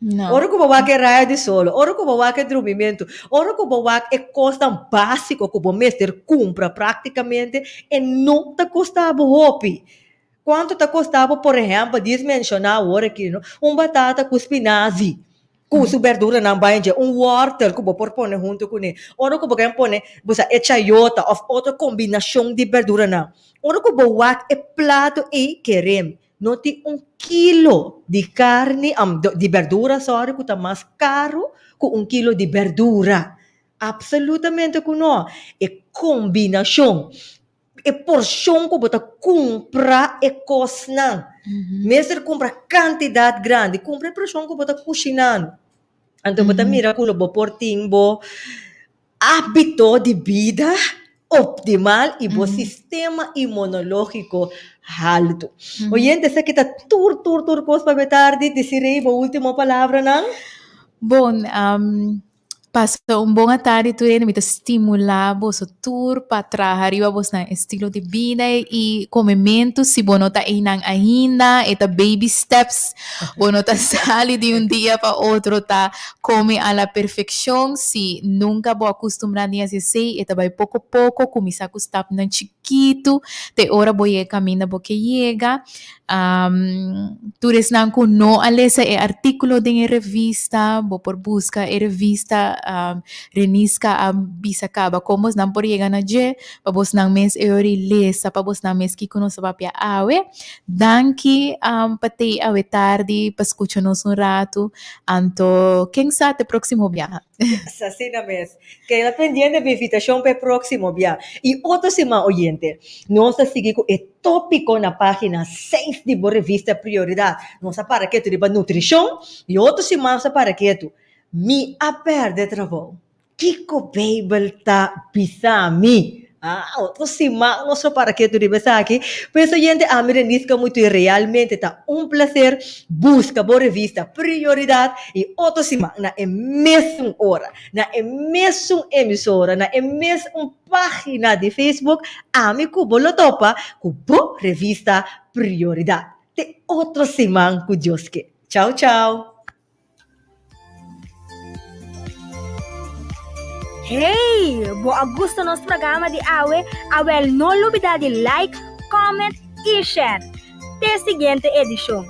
No. Ora ku bo wak e rayo di solo, ora ku bo wak e drumimentu, ora ku bo wak e kosnan básiko ku bo mester kumpra práktikamente, e no ta kosta bo hopi. Kuantu ta kosta bo, por ehèmpel, dis menshoná awor aki, no, un batata ku spinazi, ku su berduranan bai dje, un wòrtel ku bo por pone huntu kuné, ora ku bo ken pone, bo sa, e chayota òf otro kombinashon di berduranan. Ora ku bo wak e plato ei, kerem, no tin un kilo di karni, di berdura, sòri, ku ta mas karu ku un kilo di berdura. Apsolutamente ku no. E kombinashon e porshon ku bo ta kumpra e kosnan. Mester kumpra kantidat grandi, kumpra e porshon ku bo ta kushinando. Anto bo ta mira ku lo bo por tin bo hábito di bida optimal i bo sistema inmunológiko haltu. Oyente, esaki ta tur tur tur kos pa betardi. Desiree, bo último palabranan? Bon, Pasa un bon atardi tur hende, mi ta stimulá boso tur pa traha riba bosnan estilo di bida i komementu. Si bo no ta einan ainda, e ta baby steps. Bo no ta sali di un dia pa otro ta kome a la perfekshon. Si nunka bo a kustumbrá di hasi esei, e ta bai poko poko, kuminsá ku stapnan chikitu te ora bo yega kaminda bo ke yega. Tur esnan ku no a lesa e artíkulo den e revista, bo por buska e revista Reniska a bisa kaba kon bosnan por yega na dje, pa bosnan mes e ora i lesa pa bosnan mes kiko nos a papia awe. Danki pa tei awe tardi pa skucha nos un ratu, anto ken sa te próksimo biaha. Asina mes. Keda pendiente pa invitashon pa e próksimo bia. I otro siman oyente, nos ta sigui ku e tópiko na página seis di bo revista Prioridat. Nos a para ketu riba nutrishon i otro siman nos a para ketu, Mi a pèrdè trabou. Kiko Beibel ta bisa mi? Ah, otro siman nos lo para ketu riba esaki. Pues oyente, ami Renisca Mutuy realmente ta un placer busca bo revista Prioridad y otro siman na e mesun ora, na e mesun emisora, na e mesun pagina di Facebook, ami cu bo lo topa cu bo revista Prioridad. Te otro siman cu Dios ke. Chao chao. Hey, bo a gusta nos programa di awe? Awel no lubida di like, comment y share. Te siguiente edicion.